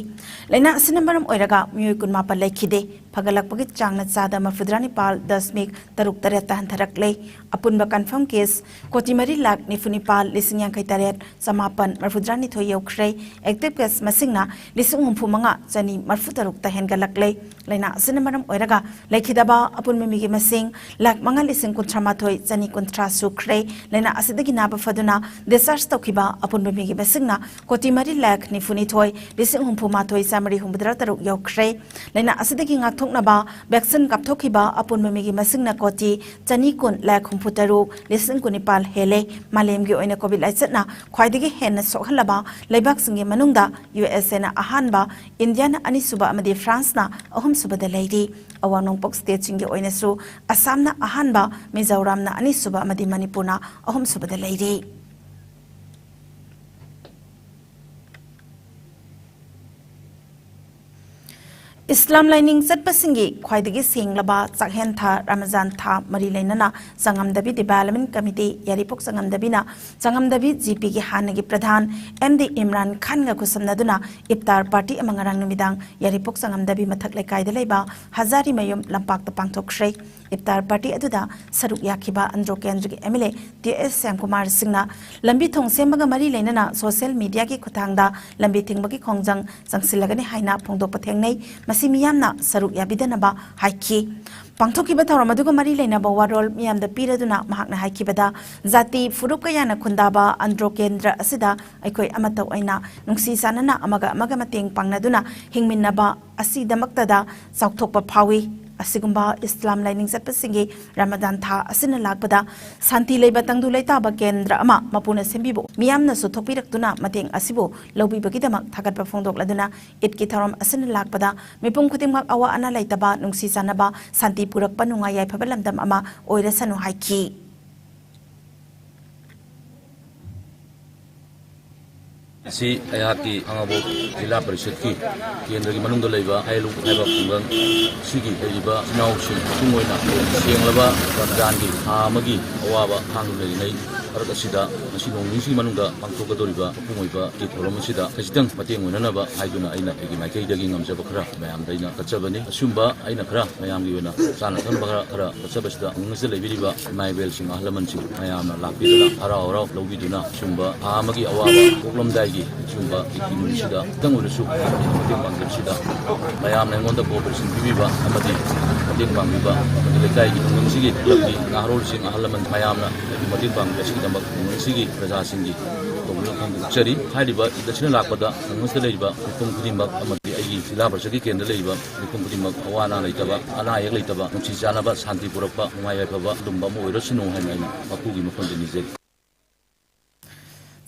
ꯂꯥꯏꯅꯥ ꯑꯁꯤꯅ ꯃꯔꯝ ꯑꯣꯏꯔꯒ ꯃꯤꯑꯣꯏ ꯀꯨꯟꯃꯥꯄꯜ ꯂꯩꯈꯤꯗꯦ꯫ ꯐꯒꯠꯂꯛꯄꯒꯤ ꯆꯥꯡꯅ ꯆꯥꯗ ꯃꯔꯐꯨꯇꯔꯥ ꯅꯤꯄꯥꯜ ꯗꯁꯃꯤꯛ ꯇꯔꯨꯛ ꯇꯔꯦꯠꯇ ꯍꯟꯊꯔꯛꯂꯦ꯫ ꯑꯄꯨꯟꯕ confirm case ꯀꯣꯇꯤ ꯃꯔꯤ ꯂꯥꯈ ꯅꯤꯐꯨ ꯅꯤꯄꯥꯜ ꯂꯤꯁꯤꯡ ꯌꯥꯡꯈꯩ ꯇꯔꯦꯠ ꯆꯃꯥꯄꯜ ꯃꯔꯐꯨꯇꯔꯥ ꯅꯤꯊꯣꯏ ꯌꯧꯈ꯭ꯔꯦ꯫ Active case ꯃꯁꯤꯡꯅ ꯂꯤꯁꯤꯡ ꯍꯨꯝꯐꯨ ꯃꯉꯥ ꯆꯅꯤ ꯃꯔꯐꯨ ꯇꯔꯨꯛꯇ ꯍꯦꯟꯒꯠꯂꯛꯂꯦ꯫ ꯂꯥꯏꯅꯥ ꯑꯁꯤꯅ ꯃꯔꯝ ꯑꯣꯏꯔꯒ ꯂꯩꯈꯤꯗꯕ ꯑꯄꯨꯟꯕ ꯃꯤꯒꯤ ꯃꯁꯤꯡ ꯂꯥꯈ ꯃꯉꯥ ꯂꯤꯁꯤꯡ ꯀꯨꯟꯊ꯭ꯔꯥ ꯃꯥꯊꯣꯏ ꯆꯅꯤ ꯀꯨꯟꯊ꯭ꯔꯥ ꯁꯨꯈ꯭ꯔꯦ꯫ ꯂꯥꯏꯅꯥ ꯑꯁꯤꯗꯒꯤ ꯅꯥꯕ ꯐꯗꯨꯅ discharge ꯇꯧꯈꯤꯕ ꯑꯄꯨꯟꯕ ꯃꯤꯒꯤ ꯃꯁꯤꯡꯅ ꯀꯣꯇꯤ ꯃꯔꯤ ꯂꯥꯈ ꯅꯤꯐꯨ ꯅꯤꯊꯣꯏ ꯂꯤꯁꯤꯡ ꯍꯨꯝꯐꯨ ꯃꯥꯊꯣꯏ ꯆꯥꯃꯔꯤ ꯍꯨꯝꯐꯨꯇꯔꯥ ꯇꯔꯨꯛ ꯌꯧꯈ꯭ꯔꯦ꯫ ꯂꯥꯏꯅꯥ ꯑꯁꯤꯗꯒꯤ ꯉꯥꯛꯊꯣꯛ ꯊꯣꯛꯅꯕ vaccine ꯀꯥꯞꯊꯣꯛꯈꯤꯕ ꯑꯄꯨꯟꯕ ꯃꯤꯒꯤ ꯃꯁꯤꯡꯅ ꯀꯣꯇꯤ ꯆꯅꯤ ꯀꯨꯟ ꯂꯥꯈ ꯍꯨꯝꯐꯨ ꯇꯔꯨꯛ ꯂꯤꯁꯤꯡ ꯀꯨꯟꯅꯤꯄꯥꯜ ꯍꯦꯜꯂꯦ꯫ ꯃꯥꯂꯦꯝꯒꯤ ꯑꯣꯏꯅ COVID ꯂꯥꯏꯆꯠꯅ ꯈ꯭ꯋꯥꯏꯗꯒꯤ ꯍꯦꯟꯅ ꯁꯣꯛꯍꯜꯂꯕ ꯂꯩꯕꯥꯛꯁꯤꯡꯒꯤ ꯃꯅꯨꯡꯗ USAꯅ ꯑꯍꯥꯟꯕ, ꯏꯟꯗꯤꯌꯥꯅ ꯑꯅꯤꯁꯨꯕ ꯑꯃꯗꯤ ꯐ꯭ꯔꯥꯟꯁꯅ ꯑꯍꯨꯝꯁꯨꯕꯗ ꯂꯩꯔꯤ꯫ ꯑꯋꯥꯡ ꯅꯣꯡꯄꯣꯛ stateꯁꯤꯡꯒꯤ ꯑꯣꯏꯅꯁꯨ ꯑꯁꯥꯝꯅ ꯑꯍꯥꯟꯕ, ꯃꯤꯖꯣꯔꯥꯝꯅ ꯑꯅꯤꯁꯨꯕ ꯑꯃꯗꯤ ꯃꯅꯤꯄꯨꯔꯅ ꯑꯍꯨꯝꯁꯨꯕꯗ ꯂꯩꯔꯤ꯫ ꯏꯁꯂꯥꯝ ꯂꯥꯏꯅꯤꯡ ꯆꯠꯄꯁꯤꯡꯒꯤ ꯈ꯭ꯋꯥꯏꯗꯒꯤ ꯁꯦꯡꯂꯕ ꯆꯥꯛꯍꯦꯟ ꯊꯥ ꯔꯃꯖꯥꯟ ꯊꯥ ꯃꯔꯤ ꯂꯩꯅꯅ ꯆꯉꯝꯗꯕꯤ Development Committee, ꯌꯥꯏꯔꯤꯄꯣꯛ ꯆꯉꯝꯗꯕꯤꯅ ꯆꯉꯝꯗꯕꯤ GPꯒꯤ ꯍꯥꯟꯅꯒꯤ ꯄ꯭ꯔꯙꯥꯟ MD ꯏꯝꯔꯥꯟ ꯈꯥꯟꯒ ꯈꯨꯠꯁꯝꯅꯗꯨꯅ ꯏꯐꯇꯥꯔ party ꯑꯃ ꯉꯔꯥꯡ ꯅꯨꯃꯤꯗꯥꯡ ꯌꯥꯏꯔꯤꯄꯣꯛ ꯆꯉꯝꯗꯕꯤ ꯃꯊꯛ ꯂꯩꯀꯥꯏꯗ ꯂꯩꯕ ꯍꯖꯥꯔꯤ ꯃꯌꯨꯝ ꯂꯝꯄꯥꯛꯇ ꯄꯥꯡꯊꯣꯛꯈ꯭ꯔꯦ꯫ ꯏꯐꯇꯥꯔ party ꯑꯗꯨꯗ ꯁꯔꯨꯛ ꯌꯥꯈꯤꯕ ꯑꯟꯗ꯭ꯔꯣ ꯀꯦꯟꯗ꯭ꯔꯒꯤ MLA ꯇꯤ ꯑꯦꯁ ꯁ꯭ꯌꯥꯝꯀꯨꯃꯥꯔ ꯁꯤꯡꯅ ꯂꯝꯕꯤ ꯊꯣꯡ ꯁꯦꯝꯕꯒ ꯃꯔꯤ ꯂꯩꯅꯅ social mediaꯒꯤ ꯈꯨꯠꯊꯥꯡꯗ ꯂꯝꯕꯤ ꯊꯤꯡꯕꯒꯤ ꯈꯣꯡꯖꯪ ꯆꯪꯁꯤꯜꯂꯒꯅꯤ ꯍꯥꯏꯅ ꯐꯣꯡꯗꯣꯛꯄ ꯊꯦꯡꯅꯩ꯫ ꯃꯁꯤ ꯃꯤꯌꯥꯝꯅ ꯁꯔꯨꯛ ꯌꯥꯕꯤꯗꯅꯕ ꯍꯥꯏꯈꯤ꯫ ꯄꯥꯡꯊꯣꯛꯈꯤꯕ ꯊꯧꯔꯝ ꯑꯗꯨꯒ ꯃꯔꯤ ꯂꯩꯅꯕ ꯋꯥꯔꯣꯜ ꯃꯤꯌꯥꯝꯗ ꯄꯤꯔꯗꯨꯅ ꯃꯍꯥꯛꯅ ꯍꯥꯏꯈꯤꯕꯗ, ꯖꯥꯇꯤ ꯐꯨꯔꯨꯞ ꯀꯌꯥꯅ ꯈꯨꯟꯗꯥꯕ ꯑꯟꯗ꯭ꯔꯣ ꯀꯦꯟꯗ꯭ꯔ ꯑꯁꯤꯗ ꯑꯩꯈꯣꯏ ꯑꯃꯠꯇ ꯑꯣꯏꯅ ꯅꯨꯡꯁꯤ ꯆꯥꯟꯅꯅ ꯑꯃꯒ ꯑꯃꯒ ꯃꯇꯦꯡ ꯄꯥꯡꯅꯗꯨꯅ ꯍꯤꯡꯃꯤꯟꯅꯕ ꯑꯁꯤꯗꯃꯛꯇꯗ ꯆꯥꯎꯊꯣꯛꯄ ꯐꯥꯎꯏ꯫ ꯑꯁꯤꯒꯨꯝꯕ ꯏꯁꯂꯥꯝ ꯂꯥꯏꯅꯤꯡ ꯆꯠꯄꯁꯤꯡꯒꯤ ꯔꯃꯗꯥꯟ ꯊꯥ ꯑꯁꯤꯅ ꯂꯥꯛꯄꯗ ꯁꯥꯟꯇꯤ ꯂꯩꯕ ꯇꯪꯗꯨ ꯂꯩꯇꯥꯕ ꯀꯦꯟꯗ꯭ꯔ ꯑꯃ ꯃꯄꯨꯅ ꯁꯦꯝꯕꯤꯕ ꯃꯤꯌꯥꯝꯅꯁꯨ ꯊꯣꯛꯄꯤꯔꯛꯇꯨꯅ ꯃꯇꯦꯡ ꯑꯁꯤꯕꯨ ꯂꯧꯕꯤꯕꯒꯤꯗꯃꯛ ꯊꯥꯒꯠꯄ ꯐꯣꯡꯗꯣꯛꯂꯗꯨꯅ, ꯏꯗꯀꯤ ꯊꯧꯔꯝ ꯑꯁꯤꯅ ꯂꯥꯛꯄꯗ ꯃꯤꯄꯨꯝ ꯈꯨꯗꯤꯡꯃꯛ ꯑꯋꯥ ꯑꯅꯥ ꯂꯩꯇꯕ, ꯅꯨꯡꯁꯤ ꯆꯥꯟꯅꯕ, ꯁꯥꯟꯇꯤ ꯄꯨꯔꯛꯄ ꯅꯨꯡꯉꯥꯏ ꯌꯥꯏꯐꯕ ꯂꯝꯗꯝ ꯑꯃ ꯑꯣꯏꯔꯁꯅꯨ ꯍꯥꯏꯈꯤ꯫ ꯑꯁꯤ ꯑꯩꯍꯥꯛꯀꯤ ꯈꯥꯉꯕꯣꯛ ꯖꯤꯂꯥ ꯄꯔꯤꯁꯠꯀꯤ ꯀꯦꯟꯗ꯭ꯔꯒꯤ ꯃꯅꯨꯡꯗ ꯂꯩꯕ ꯍꯩꯂꯨꯛ ꯍꯥꯏꯕ ꯈꯨꯡꯒꯪ ꯑꯁꯤꯒꯤ ꯂꯩꯔꯤꯕ ꯏꯆꯤꯟ ꯏꯅꯥꯎꯁꯤꯡ ꯃꯄꯨꯡ ꯑꯣꯏꯅ ꯁꯦꯡꯂꯕ ꯔꯃꯗꯥꯟꯒꯤ ꯊꯥ ꯑꯃꯒꯤ ꯑꯋꯥꯕ ꯈꯥꯡꯗꯨꯅ ꯂꯩꯔꯤꯉꯩ ꯃꯔꯛ ꯑꯁꯤꯗ ꯉꯁꯤ ꯅꯣꯡ ꯅꯤꯅꯤꯁꯤꯒꯤ ꯃꯅꯨꯡꯗ ꯄꯥꯡꯊꯣꯛꯀꯗꯧꯔꯤꯕ ꯃꯄꯨꯡ ꯑꯣꯏꯕ ꯏꯗꯀꯤ ꯊꯧꯔꯝ ꯑꯁꯤꯗ ꯈꯖꯤꯛꯇꯪ ꯃꯇꯦꯡ ꯑꯣꯏꯅꯅꯕ ꯍꯥꯏꯗꯨꯅ ꯑꯩꯅ ꯑꯩꯒꯤ ꯃꯥꯏꯀꯩꯗꯒꯤ ꯉꯝꯖꯕ ꯈꯔ ꯃꯌꯥꯝꯗ ꯑꯩꯅ ꯀꯠꯆꯕꯅꯤ꯫ ꯑꯆꯨꯝꯕ ꯑꯩꯅ ꯈꯔ ꯃꯌꯥꯝꯒꯤ ꯑꯣꯏꯅ ꯆꯥꯅ ꯊꯛꯅꯕ ꯈꯔ ꯈꯔ ꯀꯠꯆꯕꯁꯤꯗ ꯈꯨꯡꯒꯪ ꯑꯁꯤꯗ ꯂꯩꯕꯤꯔꯤꯕ ꯏꯃꯥ ꯏꯕꯦꯜꯁꯤꯡ, ꯑꯍꯜ ꯂꯃꯟꯁꯤꯡ ꯃꯌꯥꯝꯅ ꯂꯥꯛꯄꯤꯗꯨꯅ ꯍꯔꯥꯎ ꯍꯔꯥꯎ ꯂꯧꯕꯤꯗꯨꯅ ꯁꯤꯒꯨꯝꯕ ꯊꯥ ꯑꯃꯒꯤ ꯑꯋꯥꯕ ꯀꯣꯛꯂꯝꯗꯥꯏꯒꯤ ꯁꯤꯒꯨꯝꯕ ꯏꯗꯀꯤ ꯅꯨꯃꯤꯠꯁꯤꯗ ꯈꯤꯇꯪ ꯑꯣꯏꯔꯁꯨ ꯃꯇꯦꯡ ꯄꯥꯡꯖꯕꯁꯤꯗ ꯃꯌꯥꯝꯅ ꯑꯩꯉꯣꯟꯗ cooperation ꯄꯤꯕꯤꯕ ꯑꯃꯗꯤ ꯃꯇꯦꯡ ꯄꯥꯡꯕꯤꯕ ꯑꯃꯗꯤ ꯂꯩꯀꯥꯏꯒꯤ ꯈꯨꯡꯒꯪꯁꯤꯒꯤ ꯀ꯭ꯂꯕꯀꯤ ꯅꯍꯥꯔꯣꯜꯁꯤꯡ, ꯑꯍꯜ ꯂꯃꯟ ꯃꯌꯥꯝꯅ ꯑꯩꯕꯨ ꯃꯇꯦꯡ ꯄꯥꯡꯕꯤꯕ ꯑꯁꯤꯒꯤꯗꯃꯛ ꯈꯨꯡꯒꯪꯁꯤꯒꯤ ꯄ꯭ꯔꯖꯥꯁꯤꯡꯒꯤ ꯇꯧꯕꯤꯔꯣ ꯈꯪꯕ ꯎꯠꯆꯔꯤ꯫ ꯍꯥꯏꯔꯤꯕ ꯏꯗ ꯑꯁꯤꯅ ꯂꯥꯛꯄꯗ ꯈꯨꯡꯒꯪꯁꯤꯗ ꯂꯩꯔꯤꯕ ꯃꯤꯄꯨꯝ ꯈꯨꯗꯤꯡꯃꯛ ꯑꯃꯗꯤ ꯑꯩꯒꯤ ꯖꯤꯂꯥ ꯄꯔꯤꯁꯠꯀꯤ ꯀꯦꯟꯗ꯭ꯔ ꯂꯩꯔꯤꯕ ꯃꯤꯄꯨꯝ ꯈꯨꯗꯤꯡꯃꯛ ꯑꯋꯥ ꯑꯅꯥ ꯂꯩꯇꯕ, ꯑꯅꯥ ꯑꯌꯦꯛ ꯂꯩꯇꯕ, ꯅꯨꯡꯁꯤ ꯆꯥꯟꯅꯕ, ꯁꯥꯟꯇꯤ ꯄꯨꯔꯛꯄ, ꯅꯨꯡꯉꯥꯏ ꯌꯥꯏꯐꯕ ꯑꯗꯨꯝꯕ ꯑꯃ ꯑꯣꯏꯔꯁꯅꯨ ꯍꯥꯏꯅ ꯑꯩꯅ ꯃꯄꯨꯒꯤ ꯃꯐꯝꯗ ꯅꯤꯖꯔꯤ꯫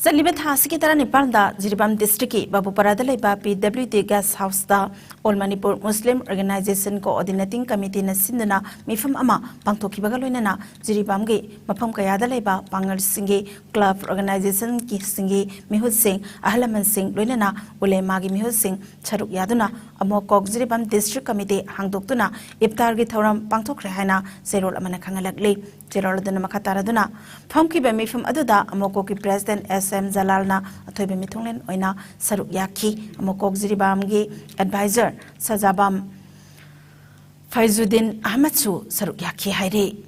ꯆꯠꯂꯤꯕ ꯊꯥ ꯑꯁꯤꯒꯤ ꯇꯔꯥꯅꯤꯄꯥꯟꯗ ꯖꯤꯔꯤꯕꯥꯝ ꯗꯤꯁꯇ꯭ꯔꯤꯛꯀꯤ ꯕꯥꯕꯨꯄꯥꯔꯥꯗ ꯂꯩꯕ ꯄꯤ ꯗꯕ꯭ꯂꯤꯎ ꯗꯤ ꯒꯦꯁ ꯍꯥꯎꯁꯇ All Manipur Muslim Organization Coordinating Committeeꯅ ꯁꯤꯟꯗꯨꯅ ꯃꯤꯐꯝ ꯑꯃ ꯄꯥꯡꯊꯣꯛꯈꯤꯕꯒ ꯂꯣꯏꯅꯅ ꯖꯤꯔꯤꯕꯥꯝꯒꯤ ꯃꯐꯝ ꯀꯌꯥꯗ ꯂꯩꯕ ꯄꯥꯡꯒꯜꯁꯤꯡꯒꯤ club organizationꯒꯤ ꯃꯤꯍꯨꯠꯁꯤꯡ, ꯑꯍꯜ ꯂꯃꯟꯁꯤꯡ, ꯂꯣꯏꯅꯅ ꯎꯂꯦꯃꯥꯒꯤ ꯃꯤꯍꯨꯠꯁꯤꯡ ꯁꯔꯨꯛ ꯌꯥꯗꯨꯅ ꯑꯃꯣꯀꯣꯛ ꯖꯤꯔꯤꯕꯥꯝ ꯗꯤꯁꯇ꯭ꯔꯤꯛ ꯀꯃꯤꯇꯤ ꯍꯥꯡꯗꯣꯛꯇꯨꯅ ꯏꯐꯇꯥꯔꯒꯤ ꯊꯧꯔꯝ ꯄꯥꯡꯊꯣꯛꯈ꯭ꯔꯦ ꯍꯥꯏꯅ ꯆꯦꯔꯣꯜ ꯑꯃꯅ ꯈꯪꯍꯜꯂꯛꯂꯤ꯫ ꯆꯦꯔꯣꯜ ꯑꯗꯨꯅ ꯃꯈꯥ ꯇꯥꯔꯗꯨꯅ, ꯐꯝꯈꯤꯕ ꯃꯤꯐꯝ ꯑꯗꯨꯗ ꯑꯃꯣꯀꯣꯛꯀꯤ president S M ꯖꯂꯥꯜꯅ ꯑꯊꯣꯏꯕ ꯃꯤꯊꯨꯡꯂꯦꯟ ꯑꯣꯏꯅ ꯁꯔꯨꯛ ꯌꯥꯈꯤ꯫ ꯑꯃꯣꯀꯣꯛ ꯖꯤꯔꯤꯕꯥꯝꯒꯤ advisor ꯁꯖꯥꯕꯥꯝ ꯐꯩꯖꯨꯗꯤꯟ ꯑꯍꯃꯗꯁꯨ ꯁꯔꯨꯛ ꯌꯥꯈꯤ ꯍꯥꯏꯔꯤ꯫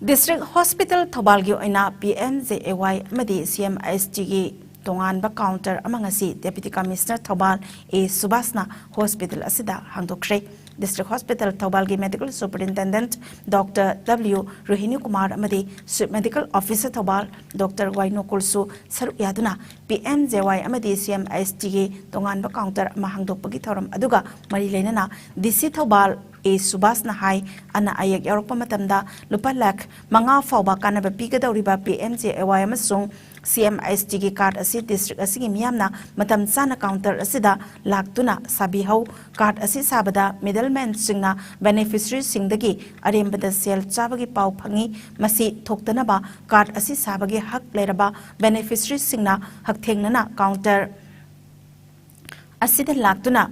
District Hospital ꯊꯧꯕꯥꯜꯒꯤ ꯑꯣꯏꯅ P M J A Y ꯑꯃꯗꯤ C M H Tꯒꯤ ꯇꯣꯉꯥꯟꯕ counter ꯑꯃ ꯉꯁꯤ Deputy Commissioner Thoubal A ꯁꯨꯕꯥꯁꯅ hospital ꯑꯁꯤꯗ ꯍꯥꯡꯗꯣꯛꯈ꯭ꯔꯦ꯫ District Hospital ꯊꯧꯕꯥꯜꯒꯤ Medical Superintendent Doctor W ꯔꯣꯍꯤꯅꯤ Kumar ꯑꯃꯗꯤ Chief Medical Officer Thoubal Doctor ꯋꯥꯏ ꯅꯣꯀꯨꯜꯁꯨ ꯁꯔꯨꯛ ꯌꯥꯗꯨꯅ P M J Y ꯑꯃꯗꯤ C M H Tꯒꯤ ꯇꯣꯉꯥꯟꯕ counter ꯑꯃ ꯍꯥꯡꯗꯣꯛꯄꯒꯤ ꯊꯧꯔꯝ ꯑꯗꯨꯒ ꯃꯔꯤ ꯂꯩꯅꯅ D C ꯊꯧꯕꯥꯜ A ꯁꯨꯕꯥꯁꯅ ꯍꯥꯏ, ꯑꯅꯥ ꯑꯌꯦꯛ ꯌꯥꯎꯔꯛꯄ ꯃꯇꯝꯗ ꯂꯨꯄꯥ ꯂꯥꯈ ꯃꯉꯥ ꯐꯥꯎꯕ ꯀꯥꯟꯅꯕ ꯄꯤꯒꯗꯧꯔꯤꯕ P M J A Y ꯑꯃꯁꯨꯡ C M H Tꯒꯤ card ꯑꯁꯤ district ꯑꯁꯤꯒꯤ ꯃꯤꯌꯥꯝꯅ ꯃꯇꯝ ꯆꯥꯅ counter ꯑꯁꯤꯗ ꯂꯥꯛꯇꯨꯅ ꯁꯥꯕꯤꯍꯧ꯫ Card ꯑꯁꯤ ꯁꯥꯕꯗ middlemanꯁꯤꯡꯅ beneficiaryꯁꯤꯡꯗꯒꯤ ꯑꯔꯦꯝꯕꯗ ꯁꯦꯜ ꯆꯥꯕꯒꯤ ꯄꯥꯎ ꯐꯪꯏ꯫ ꯃꯁꯤ ꯊꯣꯛꯇꯅꯕ card ꯑꯁꯤ ꯁꯥꯕꯒꯤ ꯍꯛ ꯂꯩꯔꯕ beneficiaryꯁꯤꯡꯅ ꯍꯛꯊꯦꯡꯅꯅ counter ꯑꯁꯤꯗ ꯂꯥꯛꯇꯨꯅ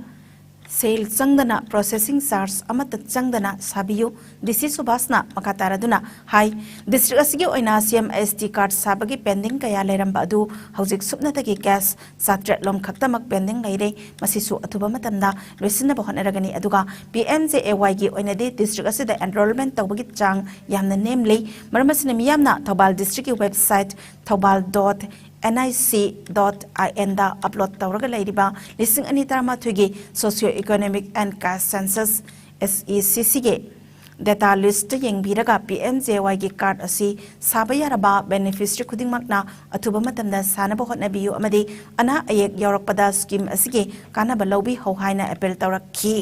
ꯁꯦꯜ ꯆꯪꯗꯅ processing charge ꯑꯃꯠꯇ ꯆꯪꯗꯅ ꯁꯥꯕꯤꯌꯨ꯫ D C ꯁꯨꯕꯥꯁꯅ ꯃꯈꯥ ꯇꯥꯔꯗꯨꯅ ꯍꯥꯏ, district ꯑꯁꯤꯒꯤ ꯑꯣꯏꯅ C M H T card ꯁꯥꯕꯒꯤ pending ꯀꯌꯥ ꯂꯩꯔꯝꯕ ꯑꯗꯨ ꯍꯧꯖꯤꯛ ꯁꯨꯞꯅꯇꯒꯤ cash ꯆꯥꯇ꯭ꯔꯦꯠ ꯂꯣꯝ ꯈꯛꯇꯃꯛ pending ꯂꯩꯔꯦ꯫ ꯃꯁꯤꯁꯨ ꯑꯊꯨꯕ ꯃꯇꯝꯗ ꯂꯣꯏꯁꯤꯟꯅꯕ ꯍꯣꯠꯅꯔꯒꯅꯤ꯫ ꯑꯗꯨꯒ P M J A Yꯒꯤ ꯑꯣꯏꯅꯗꯤ district ꯑꯁꯤꯗ enrollment ꯇꯧꯕꯒꯤ ꯆꯥꯡ ꯌꯥꯝꯅ ꯅꯦꯝꯂꯤ꯫ ꯃꯔꯝ ꯑꯁꯤꯅ ꯃꯤꯌꯥꯝꯅ ꯊꯧꯕꯥꯜ districtꯀꯤ website thoubalNIC.inꯗ upload ꯇꯧꯔꯒ ꯂꯩꯔꯤꯕ ꯂꯤꯁꯤꯡ ꯑꯅꯤ ꯇꯔꯥꯃꯥꯊꯣꯏꯒꯤ Socio Economic and Caste Census, S E C Cꯒꯤ Data list ꯌꯦꯡꯕꯤꯔꯒ ꯄꯤ ꯑꯦꯝ ꯖꯦ ꯋꯥꯏꯒꯤ ꯀꯥꯔꯗ ꯑꯁꯤ ꯁꯥꯕ ꯌꯥꯔꯕ ꯕꯦꯅꯤꯐꯤꯁꯔꯤ ꯈꯨꯗꯤꯡꯃꯛꯅ ꯑꯊꯨꯕ ꯃꯇꯝꯗ ꯁꯥꯅꯕ ꯍꯣꯠꯅꯕꯤꯌꯨ ꯑꯃꯗꯤ ꯑꯅꯥ ꯑꯌꯦꯛ ꯌꯥꯎꯔꯛꯄꯗ ꯁ꯭ꯀꯤꯝ ꯑꯁꯤꯒꯤ ꯀꯥꯟꯅꯕ ꯂꯧꯕꯤꯍꯧ ꯍꯥꯏꯅ ꯑꯄꯤꯜ ꯇꯧꯔꯛꯈꯤ꯫